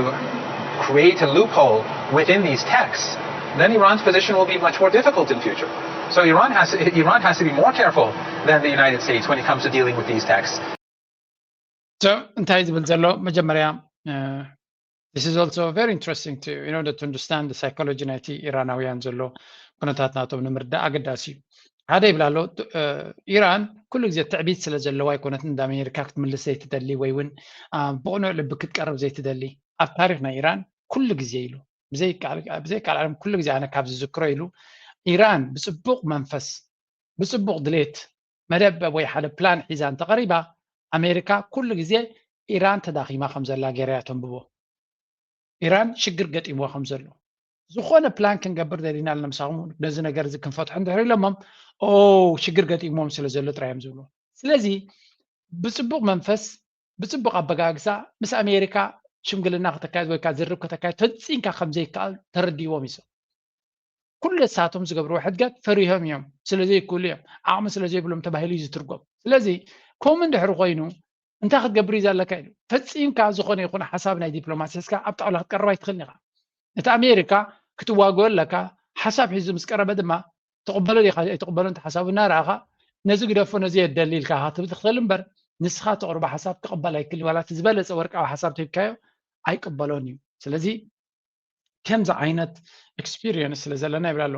create a loophole within these texts, then Iran's position will be much more difficult in future. So Iran has, Iran has to be more careful than the United States when it comes to dealing with these texts. So እንታይ ዝብል ዘሎ መጀመርያ this is also very interesting to in order to understand the psychology ናይቲ ኢራናውያን ዘሎ ኩነታት ናቶም ንምርዳእ ኣገዳሲ እዩ። ሓደ ይብል ኣሎ ኢራን ኩሉ ግዜ ትዕቢት ስለ ዘለዋ ኣይኮነትን እንዳ ኣሜሪካ ክትምልስ ዘይትደሊ ወይ እውን ብቕኑዕ ልቢ ክትቀርብ ዘይትደሊ ኣብ ታሪክ ናይ ኢራን ኩሉ ግዜ ኢሉ ብዘይካል ዓለም ኩሉ ግዜ ኣነ ካብ ዝዝክሮ ኢሉ ኢራን ብፅቡቅ መንፈስ ብፅቡቅ ድሌት መደብ ወይ ሓደ ፕላን ሒዛ እንተቐሪባ ኣሜሪካ ኩሉ ግዜ ኢራን ተዳኺማ ከም ዘላ ገይራ እያ ተንብቦ። ኢራን ሽግር ገጢምዋ ከም ዘሎ ዝኾነ ፕላን ክንገብር ደሊና ኣለና ምሳኹም ነዚ ነገር እዚ ክንፈትሖ እንድሕር ኢሎሞም ኦ ሽግር ገጢምዎም ስለ ዘሎ ጥራይ እዮም ዝብሉ። ስለዚ ብፅቡቅ መንፈስ ብፅቡቅ ኣበጋግሳ ምስ ኣሜሪካ ሽምግልና ከተካየድ ወይ ከዓ ዝርብ ከተካየድ ፈፂምካ ከም ዘይከኣል ተረዲዎም እዩ። ኩሉ እሳቶም ዝገብርዎ ሕድገት ፈሪሆም እዮም ስለ ዘይክእሉ እዮም ዓቕሚ ስለ ዘይብሎም ተባሂሉ እዩ ዝትርጎም። ስለዚ ከምኡ እንድሕሪ ኮይኑ እንታይ ክትገብር እዩ ዘለካ ኢሉ ፈፂምካ ዝኾነ ይኹን ሓሳብ ናይ ዲፕሎማሲ ሒዝካ ኣብ ጣውላ ክትቀርብ ኣይትኽእልን ኢኻ። እቲ ኣሜሪካ ክትዋግኦ ኣለካ ሓሳብ ሒዙ ምስ ቀረበ ድማ ትቕበሎ ዲኻ ኣይትቕበሎ እንተ ሓሳቡ እናረኣኻ ነዚ ግደፎ ነዚ የደሊ ኢልካ ክትብል ትኽእል እምበር ንስኻ ተቕርቦ ሓሳብ ክቕበል ኣይክእል ዋላ እቲ ዝበለፀ ወርቃዊ ሓሳብ ተሂብካዮ ኣይቅበሎን እዩ። ስለዚ ከምዚ ዓይነት experience ስለ ዘለና ይብል ኣሎ።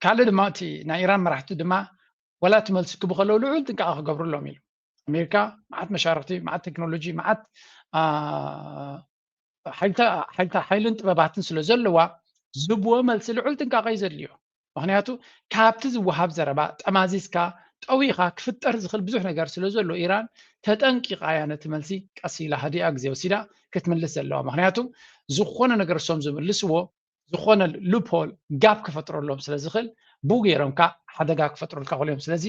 ካልእ ድማ እቲ ናይ ኢራን መራሕቲ ድማ ዋላ እቲ መልሲ ክቡ ከለዉ ልዑል ጥንቃቐ ክገብሩ ኣለዎም ኢሉ። ኣሜሪካ መዓት መሻርክቲ፣ መዓት ቴክኖሎጂ፣ መዓት ሓይልታ ሓይልን ጥበባትን ስለ ዘለዋ ዝህብዎ መልሲ ልዑል ጥንቃቐ እዩ ዘድልዮ። ምክንያቱ ካብቲ ዝወሃብ ዘረባ ጠማዚዝካ ጠዊኻ ክፍጠር ዝኽእል ብዙሕ ነገር ስለ ዘሎ ኢራን ተጠንቂቓ እያ ነቲ መልሲ ቀስ ኢላ ሃዲኣ ግዜ ወሲዳ ክትምልስ ዘለዋ። ምክንያቱ ዝኾነ ነገር እሶም ዝምልስዎ ዝኾነ ሉፕሆል ጋፕ ክፈጥረሎም ስለ ዝኽእል ብኡ ገይሮም ከዓ ሓደጋ ክፈጥሩልካ ክእሉ እዮም። ስለዚ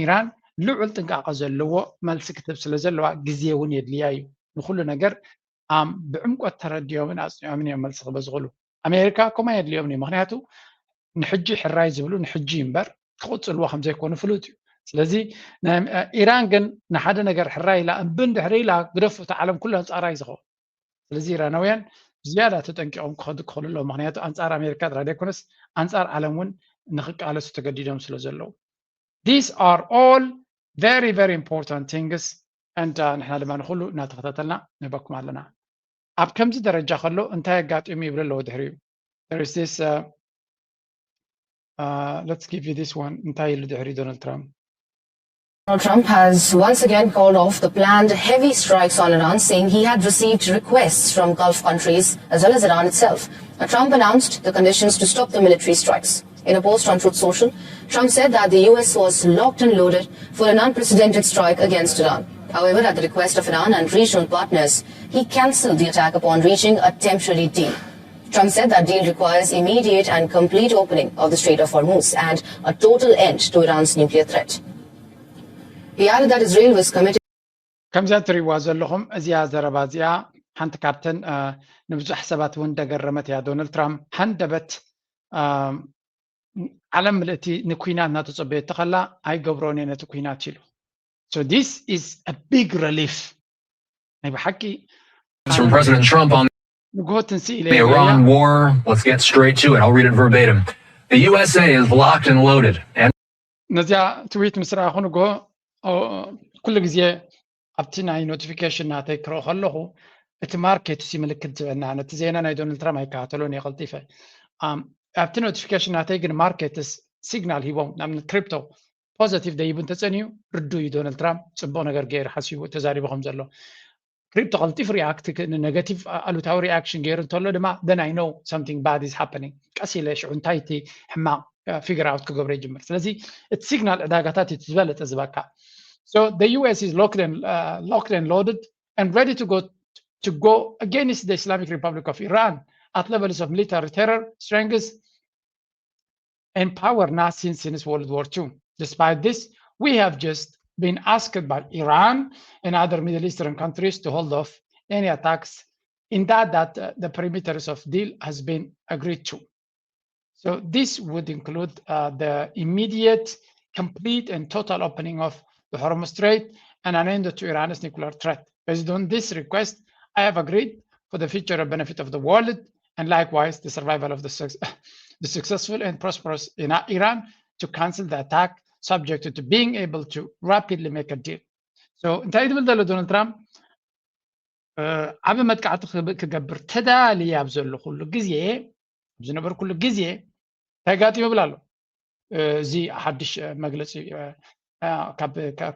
ኢራን ልዑል ጥንቃቐ ዘለዎ መልሲ ክትህብ ስለ ዘለዋ ግዜ እውን የድልያ እዩ ንኩሉ ነገር ብዕምቆት ተረዲኦምን ኣፅኒዖምን እዮም መልሲ ክበዝኽሉ። ኣሜሪካ ከምኡ ኣየድልዮምን እዩ። ምክንያቱ ንሕጂ ሕራይ ዝብሉ ንሕጂ እምበር ክቕፅልዎ ከምዘይኮኑ ፍሉጥ እዩ። ስለዚ ኢራን ግን ንሓደ ነገር ሕራይ ኢላ እምብን ድሕሪ ኢላ ግደፉ፣ እቲ ዓለም ኩሉ ኣንፃራ እዩ ዝኸውን። ስለዚ ኢራናውያን ዝያዳ ተጠንቂቖም ክኸዱ ክኽእሉ ኣለዎም። ምክንያቱ ኣንፃር ኣሜሪካ ጥራይ ዘይኮነስ ኣንፃር ዓለም እውን ንክቃለሱ ተገዲዶም ስለ ዘለዉ። These are all very very important things and ንሕና ድማ ንኩሉ እናተኸታተልና ንህበኩም ኣለና። ኣብ ከምዚ ደረጃ ከሎ እንታይ ኣጋጢሙ ይብሉ ኣለዎ ድሕሪኡ። There is this uh, uh, let's give you this one። እንታይ ኢሉ ድሕሪኡ ዶናልድ ትራምፕ? Donald Trump has once again called off the planned heavy strikes on Iran, saying he had received requests from Gulf countries as well as Iran itself. Now, Trump announced the conditions to stop the military strikes. In a post on Truth Social, Trump said that the U S was locked and loaded for an unprecedented strike against Iran. However, at the request of Iran and regional partners, he cancelled the attack upon reaching a temporary deal. Trump said that deal requires immediate and complete opening of the Strait of Hormuz and a total end to Iran's nuclear threat. He added that Israel was committed ከምዚኣ ትሪእዋ ዘለኹም እዚኣ ዘረባ እዚኣ ሓንቲ ካብተን ንብዙሕ ሰባት እውን ደገረመት እያ። ዶናልድ ትራምፕ ሃንደበት ዓለም ምልእቲ ንኩናት እናተፀበየቶ ከላ ኣይገብሮን እየ ነቲ ኩናት ኢሉ። So this is a big relief ናይ ብሓቂ From President Trump on ንግሆ ትንስእ ኢለ the Iran war. Let's get straight to it. I'll read it verbatim. The U S A is locked and loaded. And ነዚኣ ትዊት ምስ ረኣኹ ንግሆ ኩሉ ግዜ ኣብቲ ናይ ኖቲፊኬሽን ናተይ ክረኦ ከለኹ እቲ ማርኬት ሲ ምልክት ዝበና ነቲ ዜና ናይ ዶናልድ ትራምፕ ኣይከታተሎን እየ ቀልጢፈ። ኣብቲ ኖቲፊኬሽን ናተይ ግን ማርኬትስ ሲግናል ሂቦም ናብ ክሪፕቶ ፖዘቲቭ ደይቡ እንተፀንዩ ርዱ እዩ። ዶናልድ ትራምፕ ፅቡቅ ነገር ገይሩ ሓሲቡ ተዛሪቡ ከም ዘሎ ክሪፕቶ ቀልጢፍ ሪኣክት ነገቲቭ ኣሉታዊ ሪኣክሽን ገይሩ እንተሎ ድማ then I know something bad is happening። ቀስ ኢለ ሽዑ እንታይ እቲ ሕማቅ ፊገር ኣውት ክገብሮ ይጅምር። ስለዚ እቲ ሲግናል ዕዳጋታት እቲ ዝበለጠ ዝበካ። So the U S is locked and, uh, locked and loaded and ready to go to go against the Islamic Republic of Iran at levels of military terror, strength, and power not seen since World War Two. Despite this, we have just been asked by Iran and other Middle Eastern countries to hold off any attacks in that that uh, the perimeters of deal has been agreed to. So this would include uh, the immediate, complete and total opening of the Hormuz Strait and an end to Iran's nuclear threat. Based on this request, I have agreed for the future benefit of the world and likewise the survival of the, the successful and prosperous in Iran to cancel the attack, subject to being able to rapidly make a deal. So እንታይ ዝብል ዘሎ ዶናልድ ትራምፕ ዓቢ መጥቃዕቲ ክገብር ተዳልየ ኣብ ዘለኹሉ ግዜ ኣብ ዝነበርኩሉ ግዜ እንታይ ኣጋጢሙ ይብል ኣሎ። እዚ ሓድሽ መግለፂ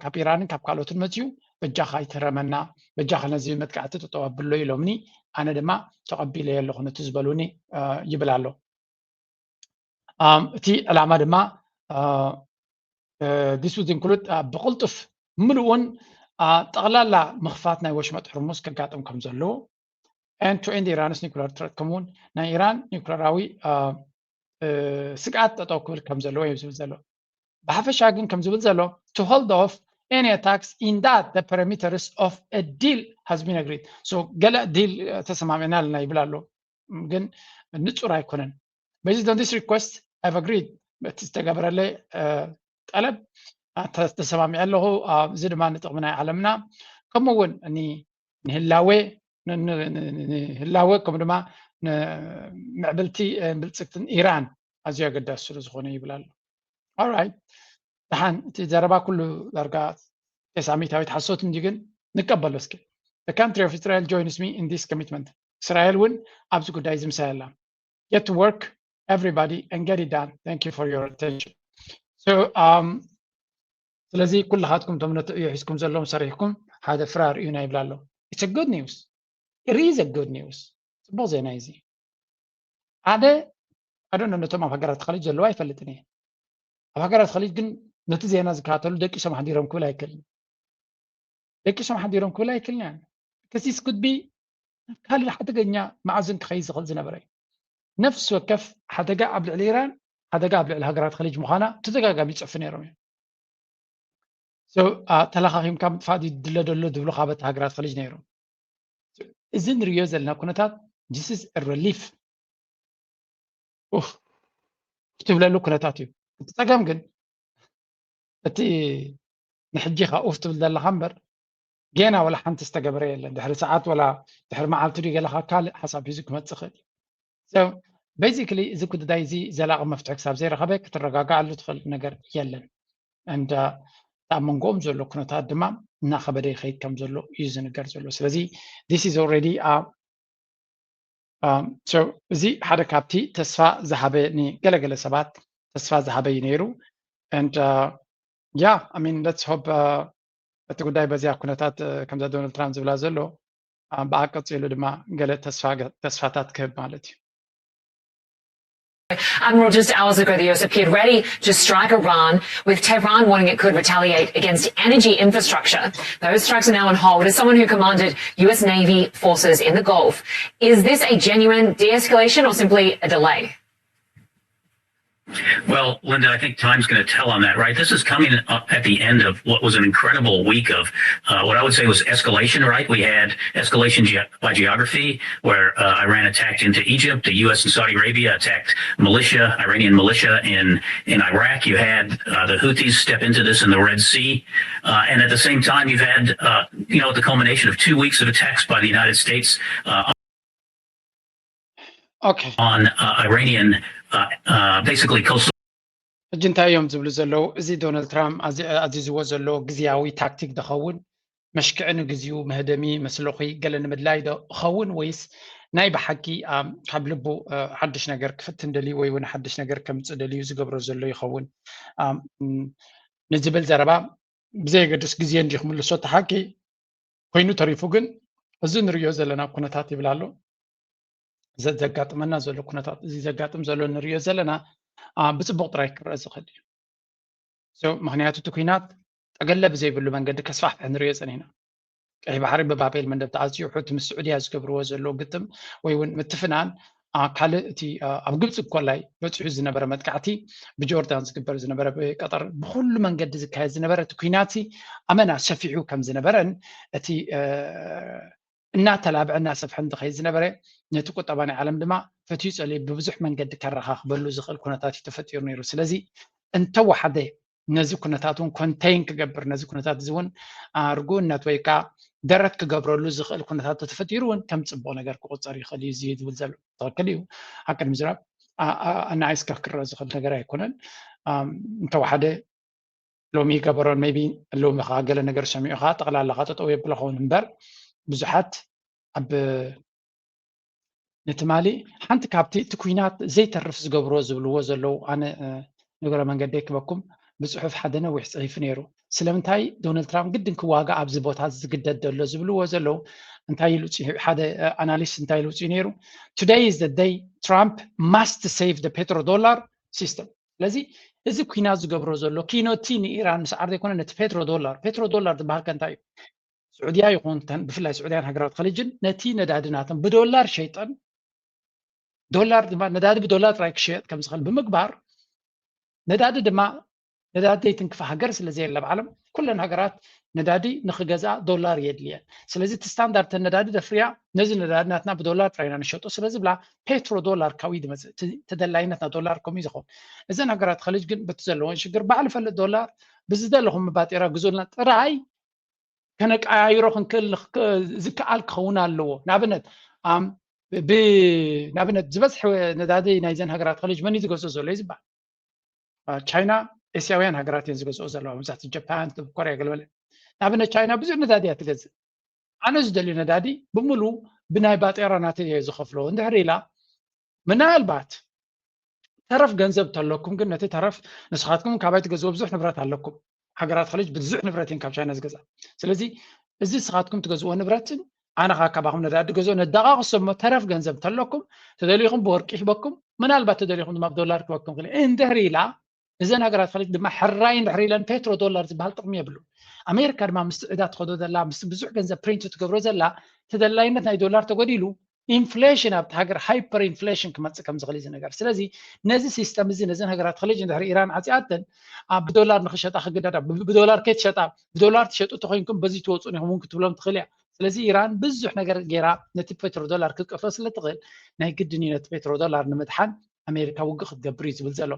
ካብ ኢራንን ካብ ካልኦትን መፅዩ በጃኻ ኣይትህረመና፣ በጃኻ ነዚ መጥቃዕቲ ጠጠው ኣብሎ ኢሎምኒ፣ ኣነ ድማ ተቐቢለዮ ኣለኹ ነቲ ዝበሉኒ ይብል ኣሎ። እቲ ዕላማ ድማ this would include ብቕልጡፍ ምሉእን ጠቕላላ ምኽፋት ናይ ወሽመጥ ሕርሙዝ ከጋጥም ከም ዘለዎ and to end Iran's nuclear threat ከምኡውን ናይ ኢራን ኒውክለራዊ ስግኣት ጠጠው ክብል ከም ዘለዎ እዩ ዝብል ዘሎ። ብሓፈሻ ግን ከም ዝብል ዘሎ to hold off any attacks in that the perimeters of a deal has been agreed. So ገለ ዲል ተሰማሚዕና ኣለና ይብል ኣሎ፣ ግን ንጹር ኣይኮነን። Based on this request, I've agreed. እቲ ዝተገበረለይ ጠለብ ተሰማሚዐ ኣለኹ። እዚ ድማ ንጥቕሚ ናይ ዓለምና ከምኡ እውን ንህላወ ንህላወ ከምኡ ድማ ንምዕብልቲ ብልፅግትን ኢራን ኣዝዩ ኣገዳሲ ስለ ዝኾነ ይብል ኣሎ። ኦራይት፣ ደሓን እቲ ዘረባ ኩሉ ዳርጋ ተስዓ ሚእታዊት ሓሶት እንዲ ግን ንቀበሎ እስኪ። The country of Israel joins me in this commitment. እስራኤል እውን ኣብዚ ጉዳይ እዚ ምሳይ ኣላ። Get to work everybody and get it done. Thank you for your attention. So um ስለዚ ኩልኻትኩም እቶም ነትዕዮ ሒዝኩም ዘለዎም ሰሪሕኩም ሓደ ፍረ ኣርእዩና ይብላ ኣሎ። It's a good news. It is a good news. ፅቡቕ ዜና እዚ ሓደ ኣዶ ነቶም ኣብ ሃገራት ኸሊጅ ዘለዉ ኣይፈልጥን እየ። ኣብ ሃገራት ኸሊጅ ግን ነቲ ዜና ዝከታተሉ ደቂሶም ሓዲሮም ክብል ኣይክእልን። ደቂሶም ሓዲሮም ክብል ኣይክእልን እየ። This could be ካልእ ሓደገኛ መዓዝን ክኸይድ ዝኽእል ዝነበረ እዩ። ነፍሲ ወከፍ ሓደጋ ኣብ ልዕሊ ኢራን ሓደጋ ኣብ ልዕሊ ሃገራት ኸሊጅ ምዃና ተደጋጋሚ ይፅሕፉ ነይሮም እዮም። ተለኻኺምካ ምጥፋእ ድለ ደሎ ዝብሉ ካበት ሃገራት ኸሊጅ ነይሮም። እዚ ንሪኦ ዘለና ኩነታት this is relief ትብለሉ ኩነታት እዩ። እቲ ፀገም ግን እቲ ንሕጂ ኢኻ ኡፍ ትብል ዘለኻ እምበር ጌና ወላ ሓንቲ ዝተገበረ የለን። ድሕሪ ሰዓት ወላ ድሕሪ መዓልቲ ድዩ ገለኻ ካልእ ሓሳብ ሒዙ ክመፅእ ይኽእል እዩ። So basically እዚ ጉዳይ እዚ ዘላቒ መፍትሒ ክሳብ ዘይረኸበ ክትረጋጋኣሉ ትኽእል ነገር የለን። And ኣብ መንጎኦም ዘሎ ኩነታት ድማ እናኸበደ ይኸይድ ከም ዘሎ እዩ ዝንገር ዘሎ። ስለዚ this is already እዚ ሓደ ካብቲ ተስፋ ዝሃበ ንገለገለ ሰባት ተስፋ ዝሃበ እዩ ነይሩ። And yeah, I mean, let's hope እቲ ጉዳይ በዚያ ኩነታት ከምዛ ዶናልድ ትራምፕ ዝብላ ዘሎ ብኣ ቀፂሉ ድማ ገለ ተስፋታት ክህብ ማለት እዩ። Admiral, just hours ago, the U S appeared ready to strike Iran, with Tehran warning it could retaliate against energy infrastructure. Those strikes are now on hold. As someone who commanded U S Navy forces in the Gulf, is this a genuine de escalation or simply a delay? Well, Linda, I think time's going to tell on that, right? This is coming at the end of what was an incredible week of uh, what I would say was escalation, right? We had escalation ge- by geography, where uh, Iran attacked into Egypt, the U S and Saudi Arabia attacked militia, Iranian militia in, in Iraq. You had uh, the Houthis step into this in the Red Sea. Uh, and at the same time, you've had, uh, you know, the culmination of two weeks of attacks by the United States uh, okay. on uh, Iranian, uh, uh, basically coastal. ሕጂ እንታይ እዮም ዝብሉ ዘለዉ? እዚ ዶናልድ ትራምፕ ኣዚዝዎ ዘሎ ግዝያዊ ታክቲክ ዝኸውን መሽክዒ ንግዚኡ መህደሚ መስለኺ ገለ ንምድላይ ዶ ኸውን ወይስ ናይ ብሓቂ ካብ ልቡ ሓድሽ ነገር ክፍትን ደልዩ ወይ እውን ሓድሽ ነገር ከምፅእ ደልዩ ዝገብሮ ዘሎ ይኸውን ንዝብል ዘረባ ብዘየገድስ ግዜ እንዲ ክምልሶ እቲ ሓቂ ኮይኑ ተሪፉ ግን እዚ ንሪኦ ዘለና ኩነታት ይብል ኣሎ ዘጋጥመና ዘሎ ኩነታት እዚ ዘጋጥም ዘሎ ንሪኦ ዘለና ብፅቡቅ ጥራይ ክረአ ዝኽእል እዩ ምክንያቱ እቲ ኩናት ጠገለ ብዘይብሉ መንገዲ ከስፋሕፍሕ ንሪኦ ፀኒና ቀይ ባሕሪ ብባቤል መንደብ ተኣዝዩ ሑቲ ምስ ስዑድያ ዝገብርዎ ዘሎ ግጥም ወይ እውን ምትፍናን ካልእ እቲ ኣብ ግብፂ ኮላይ በፂሑ ዝነበረ መጥቃዕቲ ብጆርዳን ዝግበር ዝነበረ ብቀጠር ብኩሉ መንገዲ ዝካየድ ዝነበረ እቲ ኩናት ኣመና ሰፊሑ ከም ዝነበረን እቲ እናተላብዐ እናሰፍሐ እንትኸይድ ዝነበረ ነቲ ቁጠባ ናይ ዓለም ድማ ፈትዩ ፀልዩ ብብዙሕ መንገዲ ከረኻኽበሉ ዝኽእል ኩነታት እዩ ተፈጢሩ ነይሩ ስለዚ እንተወሓደ ነዚ ኩነታት እውን ኮንቴይን ክገብር ነዚ ኩነታት እዚ እውን ርጉእነት ወይ ከዓ ደረት ክገብረሉ ዝኽእል ኩነታት ተፈጢሩ እውን ከም ፅቡቅ ነገር ክቁፀር ይኽእል እዩ ዝብል ዘሎ ትኽክል እዩ ኣብ ቅድሚ ዝራብ ኣናይስካ ክረአ ዝኽእል ነገር ኣይኮነን እንተወሓደ ሎሚ ይገበሮን maybe ሎሚ ከዓ ገለ ነገር ሰሚዑ ከዓ ጠቕላላ ከዓ ጠጠው የብሎ ኸውን እምበር ብዙሓት ኣብ ንትማሊ ሓንቲ ካብቲ እቲ ኩናት ዘይተርፍ ዝገብርዎ ዝብልዎ ዘለዉ ኣነ ንግረ መንገደይ ክበኩም ብፅሑፍ ሓደ ነዊሕ ፅሒፉ ነይሩ ስለምንታይ ዶናልድ ትራምፕ ግድን ክዋጋ ኣብዚ ቦታ ዝግደድ ዘሎ ዝብልዎ ዘለዉ እንታይ ኢሉ ሓደ ኣናሊስት እንታይ ኢሉ ውፅኡ ነይሩ today is the day Trump must save the petrodollar system ስለዚ እዚ ኩናት ዝገብሮ ዘሎ ኪኖቲ ንኢራን ምስዓር ዘይኮነ ነቲ ፔትሮ ዶላር ፔትሮ ዶላር ዝበሃል ከ እንታይ እዩ ስዑድያ ይኹን ብፍላይ ስዑድያን ሃገራት ኸሊጅን ነቲ ነዳዲ ናቶም ብዶላር ሸይጠን ዶላር ድማ ነዳዲ ብዶላር ጥራይ ክሸየጥ ከም ዝኽእል ብምግባር ነዳዲ ድማ ነዳዲ ዘይትንክፋ ሃገር ስለ ዘየለ ኣብ ዓለም ኩለን ሃገራት ነዳዲ ንኽገዝኣ ዶላር የድልየን ስለዚ እቲ ስታንዳርድ ነዳዲ ደፍርያ ነዚ ነዳዲ ናትና ብዶላር ጥራይ ኢና ንሸጦ ስለ ዝብላ ፔትሮ ዶላር ካብኡ ዝመፅእ ተደላይነት ና ዶላር ከምኡ ዝኸውን እዘን ሃገራት ኸሊጅ ግን በቲ ዘለዎን ሽግር ባዕሉ ፈልጥ ዶላር ብዝደለኹም ባጤራ ግዙልና ጥራይ ከነቀያይሮ ክንክእል ዝከኣል ክኸውን ኣለዎ ንኣብነት ንኣብነት ዝበዝሐ ነዳዲ ናይዘን ሃገራት ኸሊጅ መን እዩ ዝገዝኦ ዘሎ እዩ ዝበሃል ቻይና ኤስያውያን ሃገራት እየን ዝገዝኦ ዘለዋ መብዛሕትኡ ጃፓን ደቡብ ኮርያ ገለበለ ንኣብነት ቻይና ብዙሕ ነዳዲ እያ ትገዝእ ኣነ ዝደልዩ ነዳዲ ብምሉ ብናይ ባጤራ ናተ እየ ዝኸፍሎ እንድሕር ኢላ ምናልባት ተረፍ ገንዘብ ተለኩም ግን ነቲ ተረፍ ንስኻትኩም ካባይ ትገዝዎ ብዙሕ ንብረት ኣለኩም ሃገራት ኸሊጅ ብዙሕ ንብረት እየን ካብ ቻይና ዝገዝኣ ስለዚ እዚ ንስኻትኩም ትገዝዎ ንብረትን ኣነ ኸዓ ካባኹም ነዳዲ ገዝኦ ነዳቓቕሶ እሞ ተረፍ ገንዘብ እንተለኩም ተደሊኹም ብወርቂ ይህበኩም ምናልባት ተደሊኹም ድማ ብዶላር ክህበኩም ክእል እንድሕር ኢላ እዘን ሃገራት ኸሊጅ ድማ ሕራይ እንድሕር ኢለን ፔትሮ ዶላር ዝበሃል ጥቕሚ የብሉ ኣሜሪካ ድማ ምስቲ ዕዳ ትኸዶ ዘላ ምስቲ ብዙሕ ገንዘብ ፕሪንት ትገብሮ ዘላ ተደላይነት ናይ ዶላር ተጎዲሉ ኢንፍሌሽን ኣብቲ ሃገር ሃይፐር ኢንፍሌሽን ክመፅእ ከም ዝኽእል እዚ ነገር ስለዚ ነዚ ሲስተም እዚ ነዘን ሃገራት ኸሊጅ እንድሕር ኢራን ዓፂኣተን ብዶላር ንኽሸጣ ክግደዳ ብዶላር ከይትሸጣ ብዶላር ትሸጡ ተኮይንኩም በዚ ትወፁ ኢኹም እውን ክትብሎም ትኽእል እያ ስለዚ ኢራን ብዙሕ ነገር ገይራ ነቲ ፔትሮ ዶላር ክትቀፍሮ ስለ ትኽእል ናይ ግድን እዩ ነቲ ፔትሮ ዶላር ንምድሓን ኣሜሪካ ውግእ ክትገብር እዩ ዝብል ዘሎ።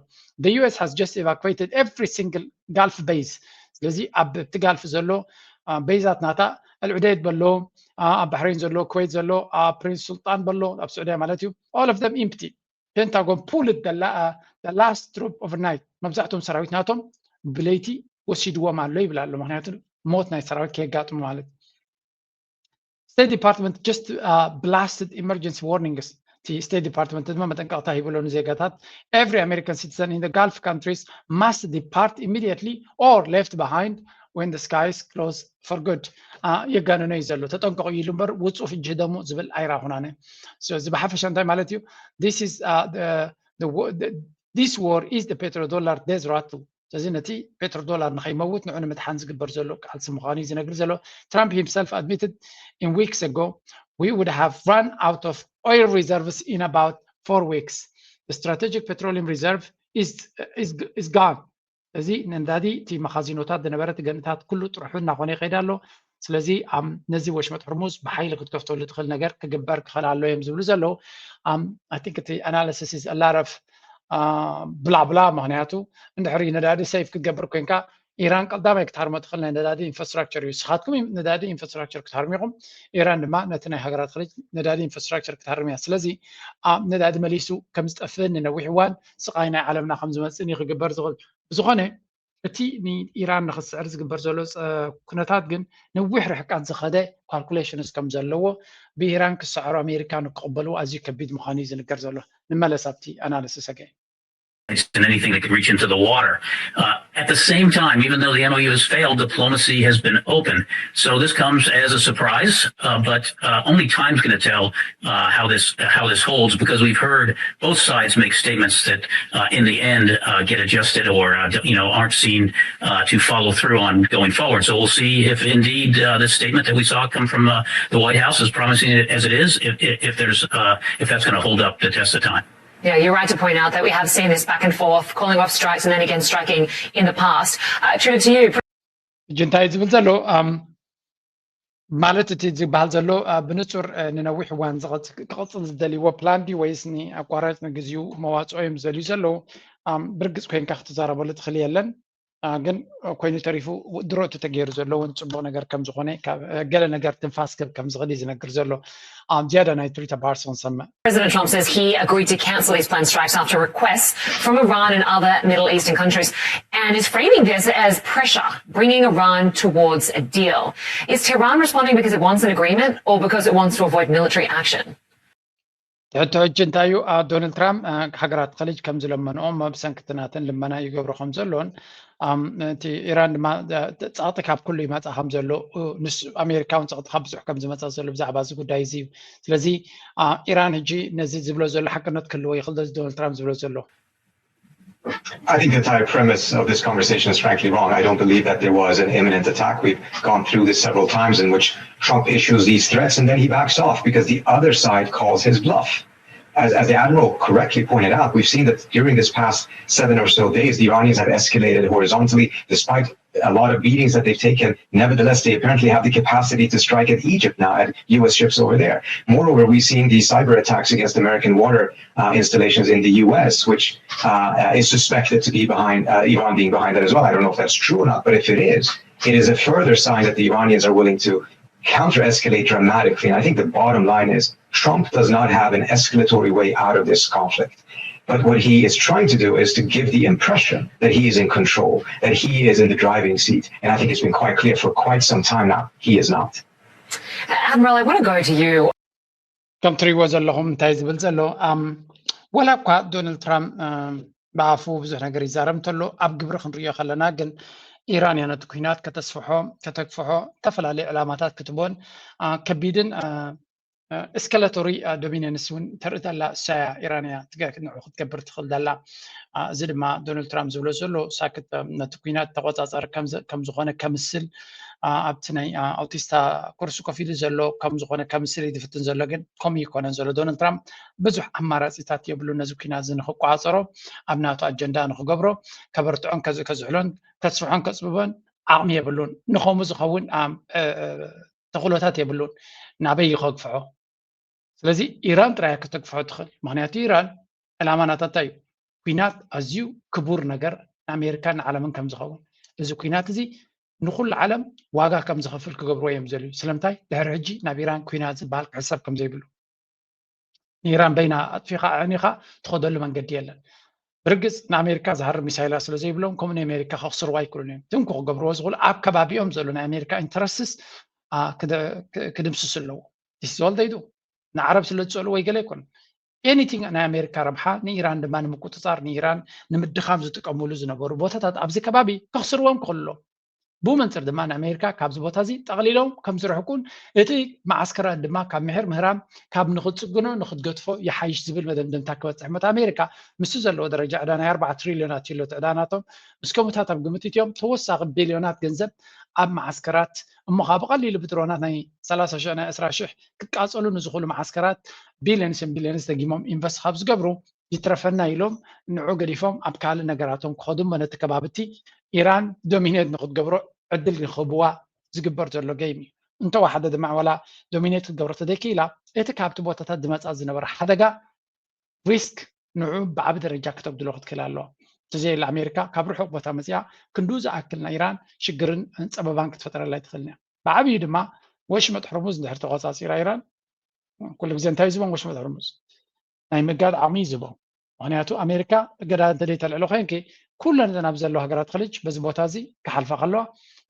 The U S has just evacuated every single Gulf base. ስለዚ ኣብ እቲ ጋልፍ ዘሎ ቤዛት ናታ ኣልዑደይድ በሎ፣ ኣብ ባሕሬን ዘሎ፣ ኩዌት ዘሎ፣ ኣብ ፕሪንስ ሱልጣን በሎ፣ ኣብ ስዑድያ ማለት እዩ። All of them empty. ፔንታጎን pulled the last troop overnight። መብዛሕትኦም ሰራዊት ናቶም ብለይቲ ወሲድዎም ኣሎ ይብል ኣሎ። ምክንያቱ ሞት ናይ ሰራዊት ከየጋጥሙ ማለት። State Department just blasted emergency warnings. እቲ State Department ድማ መጠንቀቕታ ሂብሎ ንዜጋታት። Every American citizen in the Gulf countries must depart immediately or left behind when the skies close for good. የጋነኖ እዩ ዘሎ። ተጠንቀቑ ኢሉ እምበር ውፁ ፍጅ ህደሙ ዝብል ኣይራኹናነ። እዚ ብሓፈሻ እንታይ ማለት እዩ? This war is the petrodollar death rattle. ስለዚ ነቲ ፔትሮ ዶላር ንኸይመውት ንዑ ንምድሓን ዝግበር ዘሎ ቃልሲ ምዃኑ እዩ ዝነግር ዘሎ። Trump himself admitted in weeks ago we would have run out of oil reserves in about four weeks. The strategic petroleum reserve is gone. እዚ ነዳዲ እቲ መኻዚኖታት ዝነበረ እቲ ገንእታት ኩሉ ጥርሑ እናኾነ ይኸይድ ኣሎ። ስለዚ ነዚ ወሽመጥ ሕርሙዝ ብሓይሊ ክትከፍተሉ ትኽእል ነገር ክግበር ክኽእል ኣሎ እዮም ዝብሉ ዘለዉ። I think እቲ analysis is a lot of ብላብላ። ምክንያቱ እንድሕሪ ነዳዲ save ክትገብር ኮይንካ ኢራን ቀዳማይ ክትሃርሞ ትኽእል ናይ ነዳዲ infrastructure እዩ። ንስኻትኩም ነዳዲ infrastructure ክትሃርሙ ኢኹም፣ ኢራን ድማ ነቲ ናይ ሃገራት ኸሊጅ ነዳዲ infrastructure ክትሃርም እያ። ስለዚ ነዳዲ መሊሱ ከም ዝጠፍእን ንነዊሕ እዋን ስቓይ ናይ ዓለምና ከም ዝመፅእን እዩ ክግበር ዝኽእል። ብዝኾነ እቲ ንኢራን ንክትስዕር ዝግበር ዘሎ ኩነታት ግን ነዊሕ ርሕቀት ዝኸደ calculations ከም ዘለዎ ብኢራን ክስዕሩ ኣሜሪካ ንክቕበሉ ኣዝዩ ከቢድ ምዃኑ እዩ ዝንገር ዘሎ። ንመለስ ኣብቲ analysis again. And anything that could reach into the water. Uh, at the same time, even though the M O U has failed, diplomacy has been open. So this comes as a surprise, uh, but uh, only time's going to tell uh, how this how this holds, because we've heard both sides make statements that uh, in the end uh, get adjusted or uh, you know aren't seen uh, to follow through on going forward. So we'll see if indeed uh, this statement that we saw come from uh, the White House, as promising as it is, if, if there's uh, if that's going to hold up the test of time. Yeah, you're right to point out that we have seen this back and forth, calling off strikes and then again striking in the past. Uh, True to you. ሕጂ እንታይ ዝብል ዘሎ ማለት እቲ ዝበሃል ዘሎ ብንጹር ንነዊሕ እዋን ክቕጽል ዝደልይዎ ፕላን ድዩ ወይስ ንኣቋራጭ ንግዚኡ መዋጽኦ እዮም ዝደልዩ ዘለዉ? ብርግጽ ኮይንካ ክትዛረበሉ ትኽእል የለን። ግን ኮይኑ ተሪፉ ድሮ እቲ ተገይሩ ዘሎ እውን ጽቡቕ ነገር ከም ዝኾነ ገለ ነገር ትንፋስ ክህብ ከም ዝኽእል እዩ ዝነግር ዘሎ። ዝያዳ ናይ ትሪታ ባርሶ ክንሰምዕ። President Trump says he agreed to cancel these planned strikes after requests from Iran and other Middle Eastern countries and is framing this as pressure, bringing Iran towards a deal. Is Tehran responding because it wants an agreement or because it wants to avoid military action? ሕቶ ሕጂ እንታይ እዩ? ዶናልድ ትራምፕ ሃገራት ኸሊጅ ከም ዝለመንኦም ብሰንክቲ ናተን ልመና ይገብሮ ከም ዘሎን እቲ ኢራን ድማ ጸቕጢ ካብ ኩሉ ይመጻ ከም ዘሎ ንሱ ኣሜሪካ እውን ጸቕጢ ካብ ብዙሕ ከም ዝመጻ ዘሎ ብዛዕባ እዚ ጉዳይ እዚ እዩ። ስለዚ ኢራን ሕጂ ነዚ ዝብሎ ዘሎ ሓቅነት ክህልዎ ይኽእል ዶ እዚ ዶናልድ ትራምፕ ዝብሎ ዘሎ? I think the entire premise of this conversation is frankly wrong. I don't believe that there was an imminent attack. We've gone through this several times in which Trump issues these threats and then he backs off because the other side calls his bluff. As, as the Admiral correctly pointed out, we've seen that during this past seven or so days, the Iranians have escalated horizontally despite a lot of beatings that they've taken. Nevertheless, they apparently have the capacity to strike at Egypt now, at U S ships over there. Moreover, we've seen the cyber attacks against American water uh, installations in the U S, which uh, is suspected to be behind uh, Iran being behind that as well. I don't know if that's true or not, but if it is, it is a further sign that the Iranians are willing to counter escalate dramatically. And I think the bottom line is Trump does not have an escalatory way out of this conflict. But what he is trying to do is to give the impression that he is in control, that he is in the driving seat. And I think it's been quite clear for quite some time now, he is not. Admiral, I want to go to you. ከም ትሪእዎ ዘለኹም እንታይ ዝብል ዘሎ ወላ እኳ ዶናልድ ትራምፕ ብኣፉ ብዙሕ ነገር ይዛረብ እንተሎ ኣብ ግብሪ ክንሪኦ ከለና ግን ኢራን እያ ነቲ ኩናት ከተስፍሖ ከተግፍሖ ዝተፈላለዩ ዕላማታት ክትቦን ከቢድን escalatory dominance እውን ተርኢ ዘላ እሳ እያ ኢራን እያ ንዑ ክትገብር ትኽእል ዘላ። እዚ ድማ ዶናልድ ትራምፕ ዝብሎ ዘሎ ሳክት ነቲ ኩናት ተቆፃፀሪ ከም ዝኾነ ከምስል ኣብቲ ናይ ኣውቲስታ ኩርሲ ኮፍ ኢሉ ዘሎ ከም ዝኾነ ከምስል እዩ ዝፍትን ዘሎ ግን ከምኡ ይኮነን ዘሎ። ዶናልድ ትራምፕ ብዙሕ ኣማራፂታት የብሉ ነዚ ኩናት እዚ ንክቋፀሮ ኣብ ናቱ ኣጀንዳ ንክገብሮ ከበርትዖን ከዝሕሎን ከስፍሖን ከፅብቦን ዓቕሚ የብሉን። ንከምኡ ዝኸውን ተኽእሎታት የብሉን። ናበይ እዩ ከግፍሖ? ስለዚ ኢራን ጥራይ ከተግፍሖ ትኽእል። ምክንያቱ ኢራን ዕላማ ናታ እንታይ እዩ? ኲናት ኣዝዩ ክቡር ነገር ንኣሜሪካን ንዓለምን ከም ዝኸውን፣ እዚ ኲናት እዚ ንኩሉ ዓለም ዋጋ ከም ዝኸፍል ክገብርዎ እዮም ዝደልዩ። ስለምንታይ? ድሕሪ ሕጂ ናብ ኢራን ኲናት ዝበሃል ክሕሰብ ከም ዘይብሉ። ንኢራን በይና ኣጥፊኻ ኣዕኒኻ ትኸደሉ መንገዲ የለን። ብርግፅ ንኣሜሪካ ዝሃርም ሚሳይላት ስለ ዘይብሎም፣ ከምኡ ንኣሜሪካ ከኽስርዋ ኣይክእሉን እዮም። ትንኩ ክገብርዎ ዝኽእሉ ኣብ ከባቢኦም ዘሎ ናይ ኣሜሪካ ኢንተረስትስ ክድምስሱ ኣለዎ። ዲስ ዞል ደይዱ ንዓረብ ስለ ዝፀሉ ወይ ገለ ኣይኮኑን። ኤኒቲንግ ናይ ኣሜሪካ ረብሓ ንኢራን ድማ ንምቁፅፃር፣ ንኢራን ንምድኻም ዝጥቀምሉ ዝነበሩ ቦታታት ኣብዚ ከባቢ ከኽስርዎም ክኽእሉ ኣለዎም። ብኡ መንፅር ድማ ንኣሜሪካ ካብዚ ቦታ እዚ ጠቕሊሎም ከም ዝርሕቁን እቲ መዓስከራት ድማ ካብ ምሕር ምህራም ካብ ንኽትፅግኖ ንኽትገድፎ ይሓይሽ ዝብል መደምደምታ ክበፅሕ እሞ፣ ኣሜሪካ ምስቲ ዘለዎ ደረጃ ዕዳ ናይ ኣርባዓ ትሪልዮናት እዩ ኣሎ እቲ ዕዳ ናቶም። ምስ ከምኡታት ኣብ ግምት እትዮም ተወሳኺ ቢልዮናት ገንዘብ ኣብ መዓስከራት እሞ ካብ ብቐሊሉ ብድሮናት ናይ ሰላሳ ሽሕ ናይ ዕስራ ሽሕ ክቃፀሉ ንዝኽእሉ መዓስከራት ቢልዮንስን ቢልዮንስ ደጊሞም ኢንቨስት ካብ ዝገብሩ ይትረፈና ኢሎም ንዑ ገዲፎም ኣብ ካልእ ነገራቶም ክኸዱ እሞ ነቲ ከባቢ እቲ ኢራን ዶሚኔት ንክትገብሮ ዕድል ንክህብዋ ዝግበር ዘሎ ገይም እዩ። እንተወሓደ ድማ ዋላ ዶሚኔት ክትገብሮ ተደይክኢላ እቲ ካብቲ ቦታታት ዝመፃ ዝነበረ ሓደጋ ሪስክ ንዑ ብዓቢ ደረጃ ክተጉድሎ ክትክእል ኣለዋ። እንተዘየለ ኣሜሪካ ካብ ርሑቕ ቦታ መፂኣ ክንድኡ ዝኣክል ናይ ኢራን ሽግርን ፀበባን ክትፈጥረላ ኣይትኽእልን እያ። ብዓብዩ ድማ ወሽመጥ ሕርሙዝ እንድሕር ተቆፃፂራ ኢራን ኩሉ ግዜ እንታይ ዝቦም ወሽመጥ ሕርሙዝ ናይ ምጋድ ዓቕሚ ይዝቦም። ምክንያቱ ኣሜሪካ እገዳ እንተደይ ተልዕሎ ኮይንኪ ኩለን እዘን ኣብ ዘለዋ ሃገራት ኸሊጅ በዚ ቦታ እዚ ክሓልፋ ከለዋ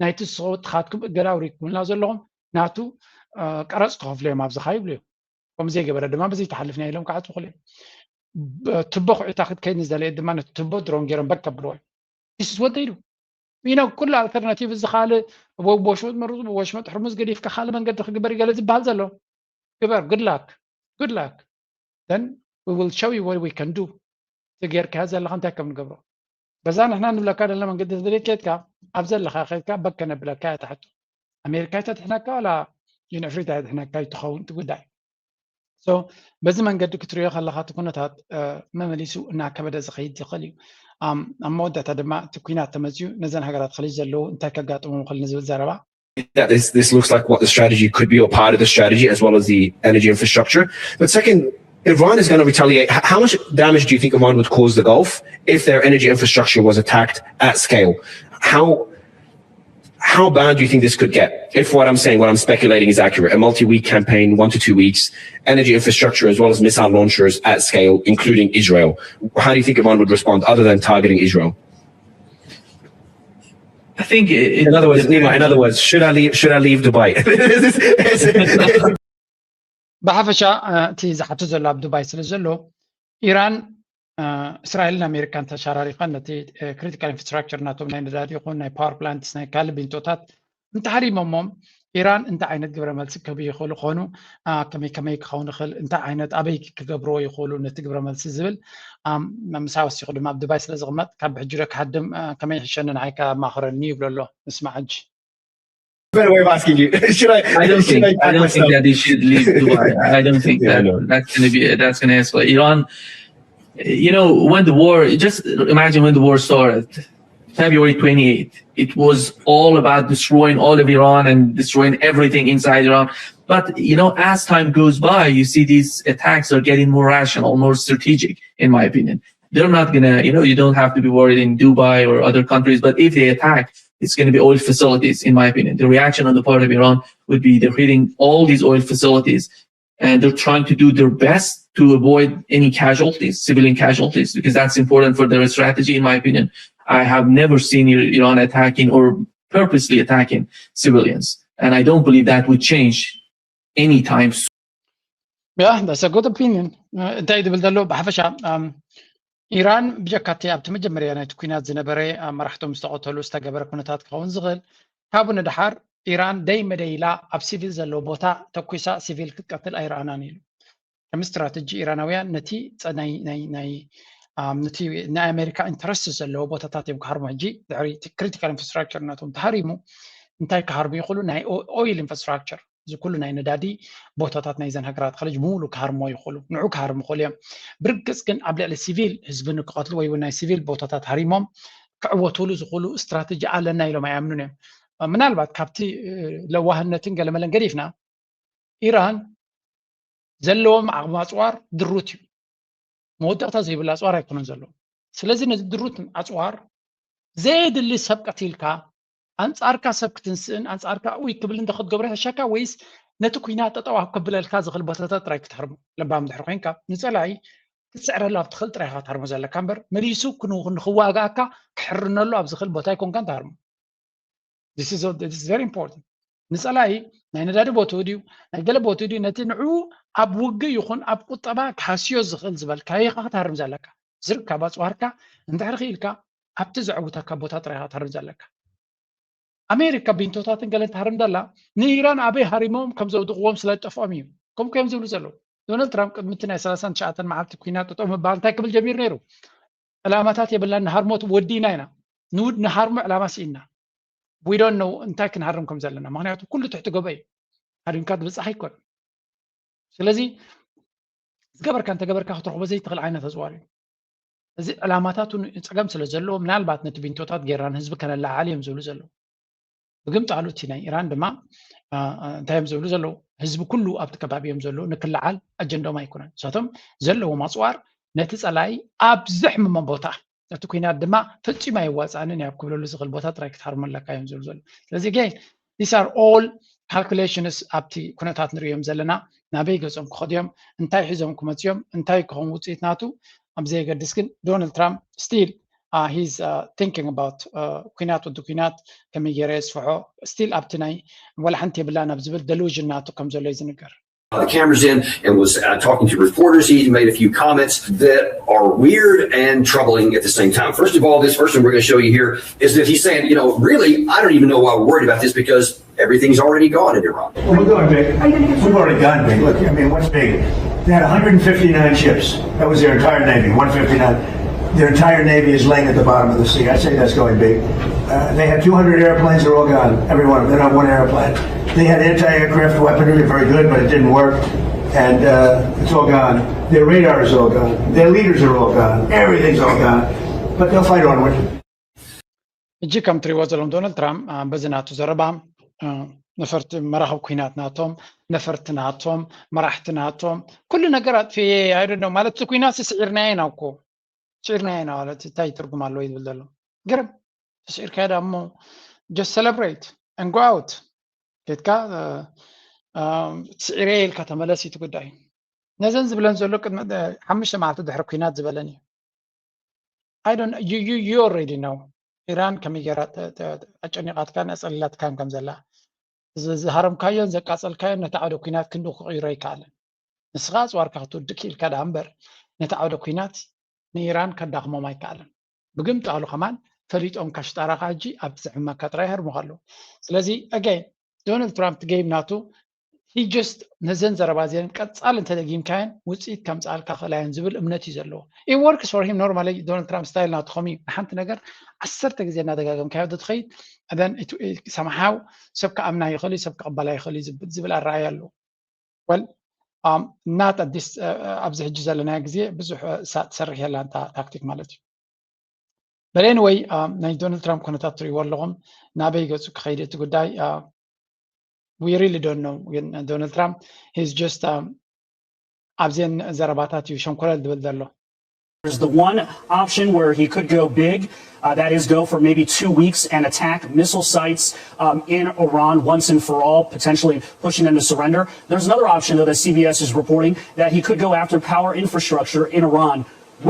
ናይቲ ንስኻትኩም እገዳ ኣውሪድኩምልና ዘለኹም ናቱ ቀረፅ ክኸፍሉ እዮም ኣብዚ ካ ይብሉ እዮም። ከምኡ ዘይገበረ ድማ በዚ ተሓልፍና ኢሎም ክዓፅኹሉ እዮም። ቱቦ ኩዒታ ክትከይድ ንዝደለየት ድማ ነቲ ቱቦ ድሮን ገይሮም በግ ከብልዎ እዮም። ዲስ ወደይዱ ኢኖ ኩሉ ኣልተርናቲቭ እዚ ካልእ ወሽመጥ መርዙ ወሽመጥ ሕርሙዝ ገዲፍካ ካልእ መንገዲ ክግበር ይገለ ዝበሃል ዘሎ ግበር። Good luck, good luck, then we will show you what we can do። እቲ ጌርካዮ ዘለኻ እንታይ ከም ንገብሮ በዛ ንሕና ንብለካ ዘለና መንገዲ ተደልየ ከድካ ኣብ ዘለኻ ከድካ በግ ከነብለካ እያ ትሕቶ። ኣሜሪካ እያ ተድሕነካ ዋላ ዩኒፍሪት እያ ተድሕነካ እዩ ትኸውን እቲ ጉዳይ። So በዚ መንገዲ ክትሪኦ ከለኻ እቲ ኩነታት መመሊሱ እናከበደ ዝኸይድ ዝኽእል እዩ። ኣብ መወዳእታ ድማ እቲ ኲናት ተመፅዩ ነዘን ሃገራት ኸሊጅ ዘለዉ እንታይ ከጋጥሞም ይኽእል ንዝብል ዘረባ that this, this looks like what the strategy could be or part of the strategy as well as the energy infrastructure. But second, Iran is going to retaliate. How much damage do you think Iran would cause the Gulf if their energy infrastructure was attacked at scale? How how bad do you think this could get? If what I'm saying, what I'm speculating is accurate, a multi-week campaign, one to two weeks, energy infrastructure as well as missile launchers at scale, including Israel. How do you think Iran would respond other than targeting Israel? I think it, in other words, Nima, in other words, should I leave? Should I leave Dubai? ብሓፈሻ እቲ ዝሓቱ ዘሎ ኣብ ዱባይ ስለ ዘሎ ኢራን እስራኤልን ኣሜሪካን ተሻራሪኸን ነቲ ክሪቲካል ኢንፍራስትራክቸር ናቶም ናይ ነዳዲ ይኹን ናይ ፓወር ፕላንትስ ናይ ካልእ ቢንቶታት እንተሃሪሞሞም ኢራን እንታይ ዓይነት ግብረ መልሲ ክህቡ ይኽእሉ ክኾኑ፣ ከመይ ከመይ ክኸውን ይኽእል፣ እንታይ ዓይነት ኣበይ ክገብርዎ ይኽእሉ ነቲ ግብረ መልሲ ዝብል ምሳይ ወሲኹ ድማ ኣብ ዱባይ ስለ ዝቕመጥ ካብ ሕጂ ዶ ክሃድም ከመይ ይሕሸኒ ንዓይ ከማኽረኒ ይብሎ ኣሎ። ንስማዕ ሕጂ። Better way of asking you. Should I? I don't think I don't think that they should leave Dubai. I don't think that that's gonna be that's gonna escalate. Iran, you know, when the war, just imagine when the war started, February twenty-eighth, it was all about destroying all of Iran and destroying everything inside Iran. But you know, as time goes by, you see these attacks are getting more rational, more strategic, in my opinion. They're not gonna, you know, you don't have to be worried in Dubai or other countries. But if they attack, it's going to be oil facilities, in my opinion. The reaction on the part of Iran would be they're hitting all these oil facilities and they're trying to do their best to avoid any casualties, civilian casualties, because that's important for their strategy, in my opinion. I have never seen Iran attacking or purposely attacking civilians. And I don't believe that would change anytime soon. Yeah, that's a good opinion. እንታይ ዝብል ዘሎ ብሓፈሻ ኢራን ብጀካቲ ኣብቲ መጀመርያ ናይቲ ኩናት ዝነበረ መራሕቶም ዝተቐተሉ ዝተገበረ ኩነታት ክኸውን ዝኽእል ካብኡ ንደሓር ኢራን ደይ መደይ ኢላ ኣብ ሲቪል ዘለዎ ቦታ ተኩሳ ሲቪል ክትቀትል ኣይረኣናን ኢሉ። ከም ስትራተጂ ኢራናውያን ነቲ ናይ ናይ ናይ ነቲ ናይ ኣሜሪካ ኢንተረስት ዘለዎ ቦታታት እዮም ክሃርሙ። ሕጂ ድሕሪ ክሪቲካል ኢንፍራስትራክቸር ናቶም ተሃሪሙ እንታይ ክሃርሙ ይኽእሉ? ናይ ኦይል ኢንፍራስትራክቸር እዚ ኩሉ ናይ ነዳዲ ቦታታት ናይዘን ሃገራት ኸሊጅ ብምሉ ክሃርሞ ይኽእሉ። ንዑ ክሃርሙ ይኽእሉ እዮም። ብርግፅ ግን ኣብ ልዕሊ ሲቪል ህዝቢ ንክቐትሉ ወይ እውን ናይ ሲቪል ቦታታት ሃሪሞም ክዕወቱሉ ዝኽእሉ ስትራተጂ ኣለና ኢሎም ኣይኣምኑን እዮም። ምናልባት ካብቲ ለዋህነትን ገለመለን ገዲፍና ኢራን ዘለዎም ዓቕሚ ኣፅዋር ድሩት እዩ። መወዳእታ ዘይብላ ኣፅዋር ኣይኮነን ዘለዎም። ስለዚ ነዚ ድሩት ኣፅዋር ዘየድሊ ሰብ ቀቲልካ ኣንፃርካ ሰብ ክትንስእን ኣንፃርካ ውይ ክብል እንተ ክትገብሮ ይሕሸካ ወይስ ነቲ ኩናት ጠጠው ኣብ ከብለልካ ዝኽእል ቦታታት ጥራይ ክትሃርሞ ለባም ድሕሪ ኮይንካ ንፀላኢ ክትስዕረሉ ኣብ ትኽእል ጥራይ ኢኻ ክትሃርሞ ዘለካ እምበር መሊሱ ክንው- ንኽዋጋኣካ ክሕርነሉ ኣብ ዝኽእል ቦታ ኣይኮንካን ትሃርሞ። This is very important። ንፀላኢ ናይ ነዳዲ ቦትኡ ድዩ ናይ ገለ ቦትኡ ድዩ ነቲ ንዕኡ ኣብ ውግእ ይኹን ኣብ ቁጠባ ክሃስዮ ዝኽእል ዝበልካዮ ኢኻ ክትሃርም ዘለካ። ዝርከብ ኣፅዋርካ እንድሕር ክኢልካ ኣብቲ ዘዕውተካ ቦታ ጥራይ ኢኻ ክትሃርም ዘለካ። ኣሜሪካ ቢንቶታትን ገለን ትሃርም ደላ ንኢራን ኣበይ ሃሪሞም ከም ዘውድቕዎም ስለ ዝጠፍኦም እዩ። ከምኡ እዮም ዝብሉ ዘለዉ። ዶናልድ ትራምፕ ቅድሚ እቲ ናይ ሰላሳን ትሽዓተን መዓልቲ ኩናት ጠጠው ምባል እንታይ ክብል ጀሚሩ ነይሩ? ዕላማታት የብልናን ንሃርሞ ወዲእና ኢና። ንውድ ንሃርሞ ዕላማ ስኢና። We don't know እንታይ ክንሃርም ከም ዘለና ምክንያቱ ኩሉ ትሕቲ ጎቦ እዩ። ሃሪምካ ትብፃሕ ኣይኮነን። ስለዚ ዝገበርካ እንተገበርካ ክትረኽቦ ዘይትኽእል ዓይነት ኣፅዋር እዩ። እዚ ዕላማታቱ ጸገም ስለ ዘለዎ ምናልባት ነቲ ቢንቶታት ጌርና ንህዝቢ ከነለዓዕል እዮም ዝብሉ ዘለዉ። ብግምጣሉ እቲ ናይ ኢራን ድማ እንታይ እዮም ዝብሉ ዘለዉ? ህዝቢ ኩሉ ኣብቲ ከባቢ እዮም ዘለዉ ንክለዓል ኣጀንዶም ኣይኮነን። ንሳቶም ዘለዎም ኣፅዋር ነቲ ጸላኢ ኣብ ዘሕምሞ ቦታ ነቲ ኩናት ድማ ፈጺሙ ኣየዋፅኣንን እዩ ኣብ ክብለሉ ዝኽእል ቦታ ጥራይ ክትሃርሞ ኣለካ እዮም ዝብሉ ዘለዉ። ስለዚ again these are all calculations ኣብቲ ኩነታት ንርእዮም ዘለና ናበይ ገጾም ክኸዱ እዮም እንታይ ሒዞም ክመፁ እዮም እንታይ ክኸውን ውፅኢት ናቱ ኣብ ዘየገድስ ግን ዶናልድ ትራምፕ still he's thinking about ኩናት ወዲ ኩናት ከመይ ገይረ የስፍሖ still ኣብቲ ናይ ወላ ሓንቲ የብላን ኣብ ዝብል delusion ናቱ ከም ዘሎ እዩ ዝንገር። The cameras in and was uh, talking to reporters. He made a few comments that are weird and troubling at the same time. First of all, this person we're going to show you here is that he's saying, you know, really, I don't even know why we're worried about this because everything's already gone in Iran. Well, we're going big. We've already gone big. Look, I mean, what's big? They had one hundred fifty-nine ships. That was their entire navy, one fifty-nine. Their entire navy is laying at the bottom of the sea. I say that's going big. Uh, they had two hundred airplanes. They're all gone. Every one of them. They don't have one airplane. They had anti-aircraft weaponry, very good, but it didn't work. And uh, it's all gone. Their radar is all gone. Their leaders are all gone. Everything's all gone. But they'll fight onward. ሕጂ ከም ትሪእዎ ዘለኹም ዶናልድ ትራምፕ በዚ ናቱ ዘረባ ነፈርቲ መራኸብ ኩናት ናቶም ነፈርቲ ናቶም መራሕቲ ናቶም ኩሉ ነገር ኣጥፍየ ኣይደኖ ማለት እቲ ኩናት ስዒርናዮ ኢና እኮ ስዒርናዮ ኢና ማለት እንታይ ትርጉም ኣለዎ ዝብል ዘሎ ግርም ስዒርካዮ ዳ እሞ just celebrate and go out ኬድካ ስዒረ ኢልካ ተመለስ እቲ ጉዳይ ነዘን ዝብለን ዘሎ ቅድሚ ሓሙሽተ መዓልቲ ድሕሪ ኩናት ዝበለን እዩ I don't you you you already know ኢራን ከመይ ገይራ ኣጨኒቓትካ ነፀሊላትካን ከም ዘላ ዝሃረምካዮን ዘቃፀልካዮን ነቲ ዓውደ ኩናት ክንዲ ክቕይሮ ኣይከኣልን ንስኻ ኣፅዋርካ ክትውድእ ክኢልካ ደኣ እምበር ነቲ ዓውደ ኩናት ንኢራን ከዳኽሞም ኣይከኣልን ብግምጣሉ ከማን ፈሊጦም ካሽጣራኻ ሕጂ ኣብቲ ዘሕመካ ጥራይ ሃርሙኻ ኣለዉ ስለዚ again ዶናልድ ትራምፕ game ናቱ he just ነዘን ዘረባ እዚአን ቀፃል እንተደጊምካየን ውፅኢት ከምፅኣልካ ክእላየን ዝብል እምነት እዩ ዘለዎ it works for him normally ዶናልድ ትራምፕ style ናቱ ከምኡ እዩ ንሓንቲ ነገር ዓሰርተ ግዜ እናደጋገምካዮ ትኸይድ then somehow ሰብ ክኣምና ይኽእል እዩ ሰብ ክቕበላ ይኽእል እዩ ዝብል ኣረኣያ ኣለዎ well not at this ኣብዚ ሕጂ ዘለናዮ ግዜ ብዙሕ ትሰርሕ የላ እንታ ታክቲክ ማለት እዩ But anyway ናይ ዶናልድ ትራምፕ ኩነታት ትሪእዎ ኣለኹም ናበይ ገፁ ክኸይድ እቲ ጉዳይ we really don't know ግን ዶናልድ ትራምፕ he's just ኣብዘን ዘረባታት እዩ ሸንኮለል ዝብል ዘሎ There's the one option where he could go big. Uh, that is, go for maybe two weeks and attack missile sites um, in Iran once and for all, potentially pushing them to surrender. There's another option, though, that C B S is reporting that he could go after power infrastructure in Iran.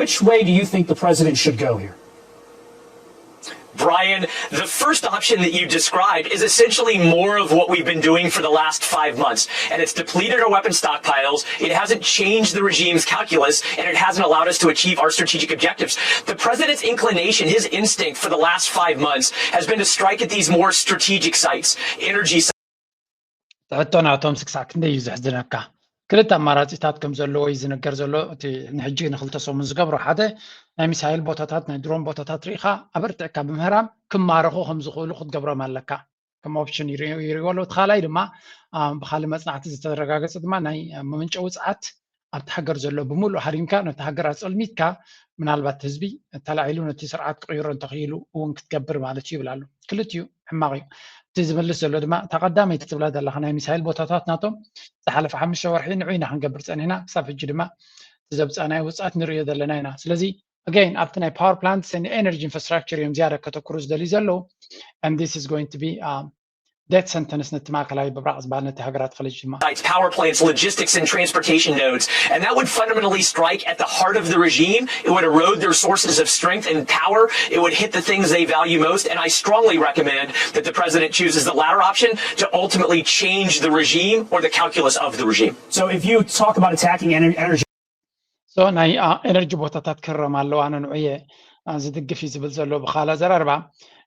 Which way do you think the president should go here? Brian, the first option that you described is essentially more of what we've been doing for the last five months. And it's depleted our weapon stockpiles, it hasn't changed the regime's calculus, and it hasn't allowed us to achieve our strategic objectives. The president's inclination, his instinct for the last five months, has been to strike at these more strategic sites, energy sites. ሕቶ ናቶም ስክሳዕ ክንደይ እዩ ዘሕዝነካ ክልተ ኣማራፂታት ከም ዘለዎ እዩ ዝነገር ዘሎ እቲ ንሕጂ ንክልተ ሰሙን ዝገብሮ ሓደ ናይ ሚሳይል ቦታታት ናይ ድሮን ቦታታት ርኢኻ ኣበርትዕካ ብምህራም ክማረኹ ከም ዝኽእሉ ክትገብሮም ኣለካ ከም ኦፕሽን ይሪእዎ ኣለዉ እቲ ካልኣይ ድማ ብካልእ መፅናዕቲ ዝተረጋገፀ ድማ ናይ መምንጨዊ ፀዓት ኣብቲ ሃገር ዘሎ ብምሉእ ሃሪምካ ነቲ ሃገር ኣፀልሚትካ ምናልባት ህዝቢ ተላዒሉ ነቲ ስርዓት ክቕይሮ እንተኽኢሉ እውን ክትገብር ማለት እዩ ይብል ኣሎ ክልቲኡ ሕማቕ እዩ። እቲ ዝምልስ ዘሎ ድማ እታ ቀዳመይቲ ትብላ ዘለኻ ናይ ሚሳይል ቦታታት ናቶም ዝሓለፈ ሓሙሽተ ወርሒ ንዑ ኢና ክንገብር ጸኒሕና፣ ክሳብ ሕጂ ድማ እቲ ዘብጻናዮ ውጽኣት ንርእዮ ዘለና ኢና። ስለዚ again ኣብቲ ናይ power plants and energy infrastructure እዮም ዝያዳ ከተኩሩ ዝደልዩ ዘለዉ። And this is going to be um, death sentence ነቲ ማእከላዊ ምብራቕ ዝበሃል ነቲ ሃገራት ኸሊጅ ድማ። Power plants, logistics, and transportation nodes. And that would fundamentally strike at the heart of the regime. It would erode their sources of strength and power. It would hit the things they value most. And I strongly recommend that the president chooses the latter option to ultimately change the regime or the calculus of the regime. So if you talk about attacking energy, So ናይ energy ቦታታት ክረም ኣለዋ፣ ኣነ ንዑየ ዝድግፍ እዩ ዝብል ዘሎ ብኻላ ዘራርባ።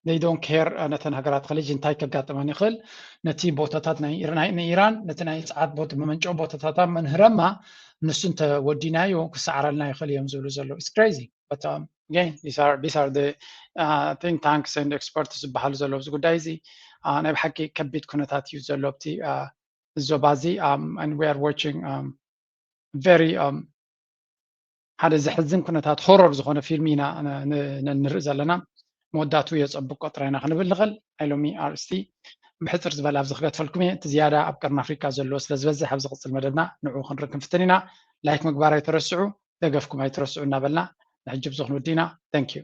They don't care ነተን ሃገራት ኸሊጅ እንታይ ከጋጥመን ይኽእል። ነቲ ቦታታት ናይ ኢራን ነቲ ናይ ጸዓት ቦት መመንጨዊ ቦታታት መንህረማ ንሱ እንተወዲናዮ ክሰዓረልና ይኽእል እዮም ዝብሉ ዘለዉ። It's crazy. But um, again, these are, these are the uh, think tanks and experts ዝበሃሉ ዘለዉ ኣብዚ ጉዳይ እዚ። Uh, ናይ ብሓቂ ከቢድ ኩነታት እዩ ዘሎ ኣብቲ uh, ዞባ እዚ። Um, and we are watching um, very um, ሓደ ዘሕዝን ኩነታት ሆረር ዝኾነ ፊልም ኢና ንርኢ ዘለና። መወዳቱ የፀብቅ ቆጥራ ኢና ክንብል ንኽእል። ናይ ሎሚ ኣርእስቲ ብሕፅር ዝበለ ኣብዚ ክገትፈልኩም እየ። እቲ ዝያዳ ኣብ ቀርኒ ኣፍሪካ ዘለዎ ስለ ዝበዝሕ ኣብ ዝቕፅል መደብና ንዕኡ ክንርኢ ክንፍትን ኢና። ላይክ ምግባር ኣይትረስዑ፣ ደገፍኩም ኣይትረስዑ እናበልና ንሕጂ ብዙ ክንውዲ ኢና። Thank you።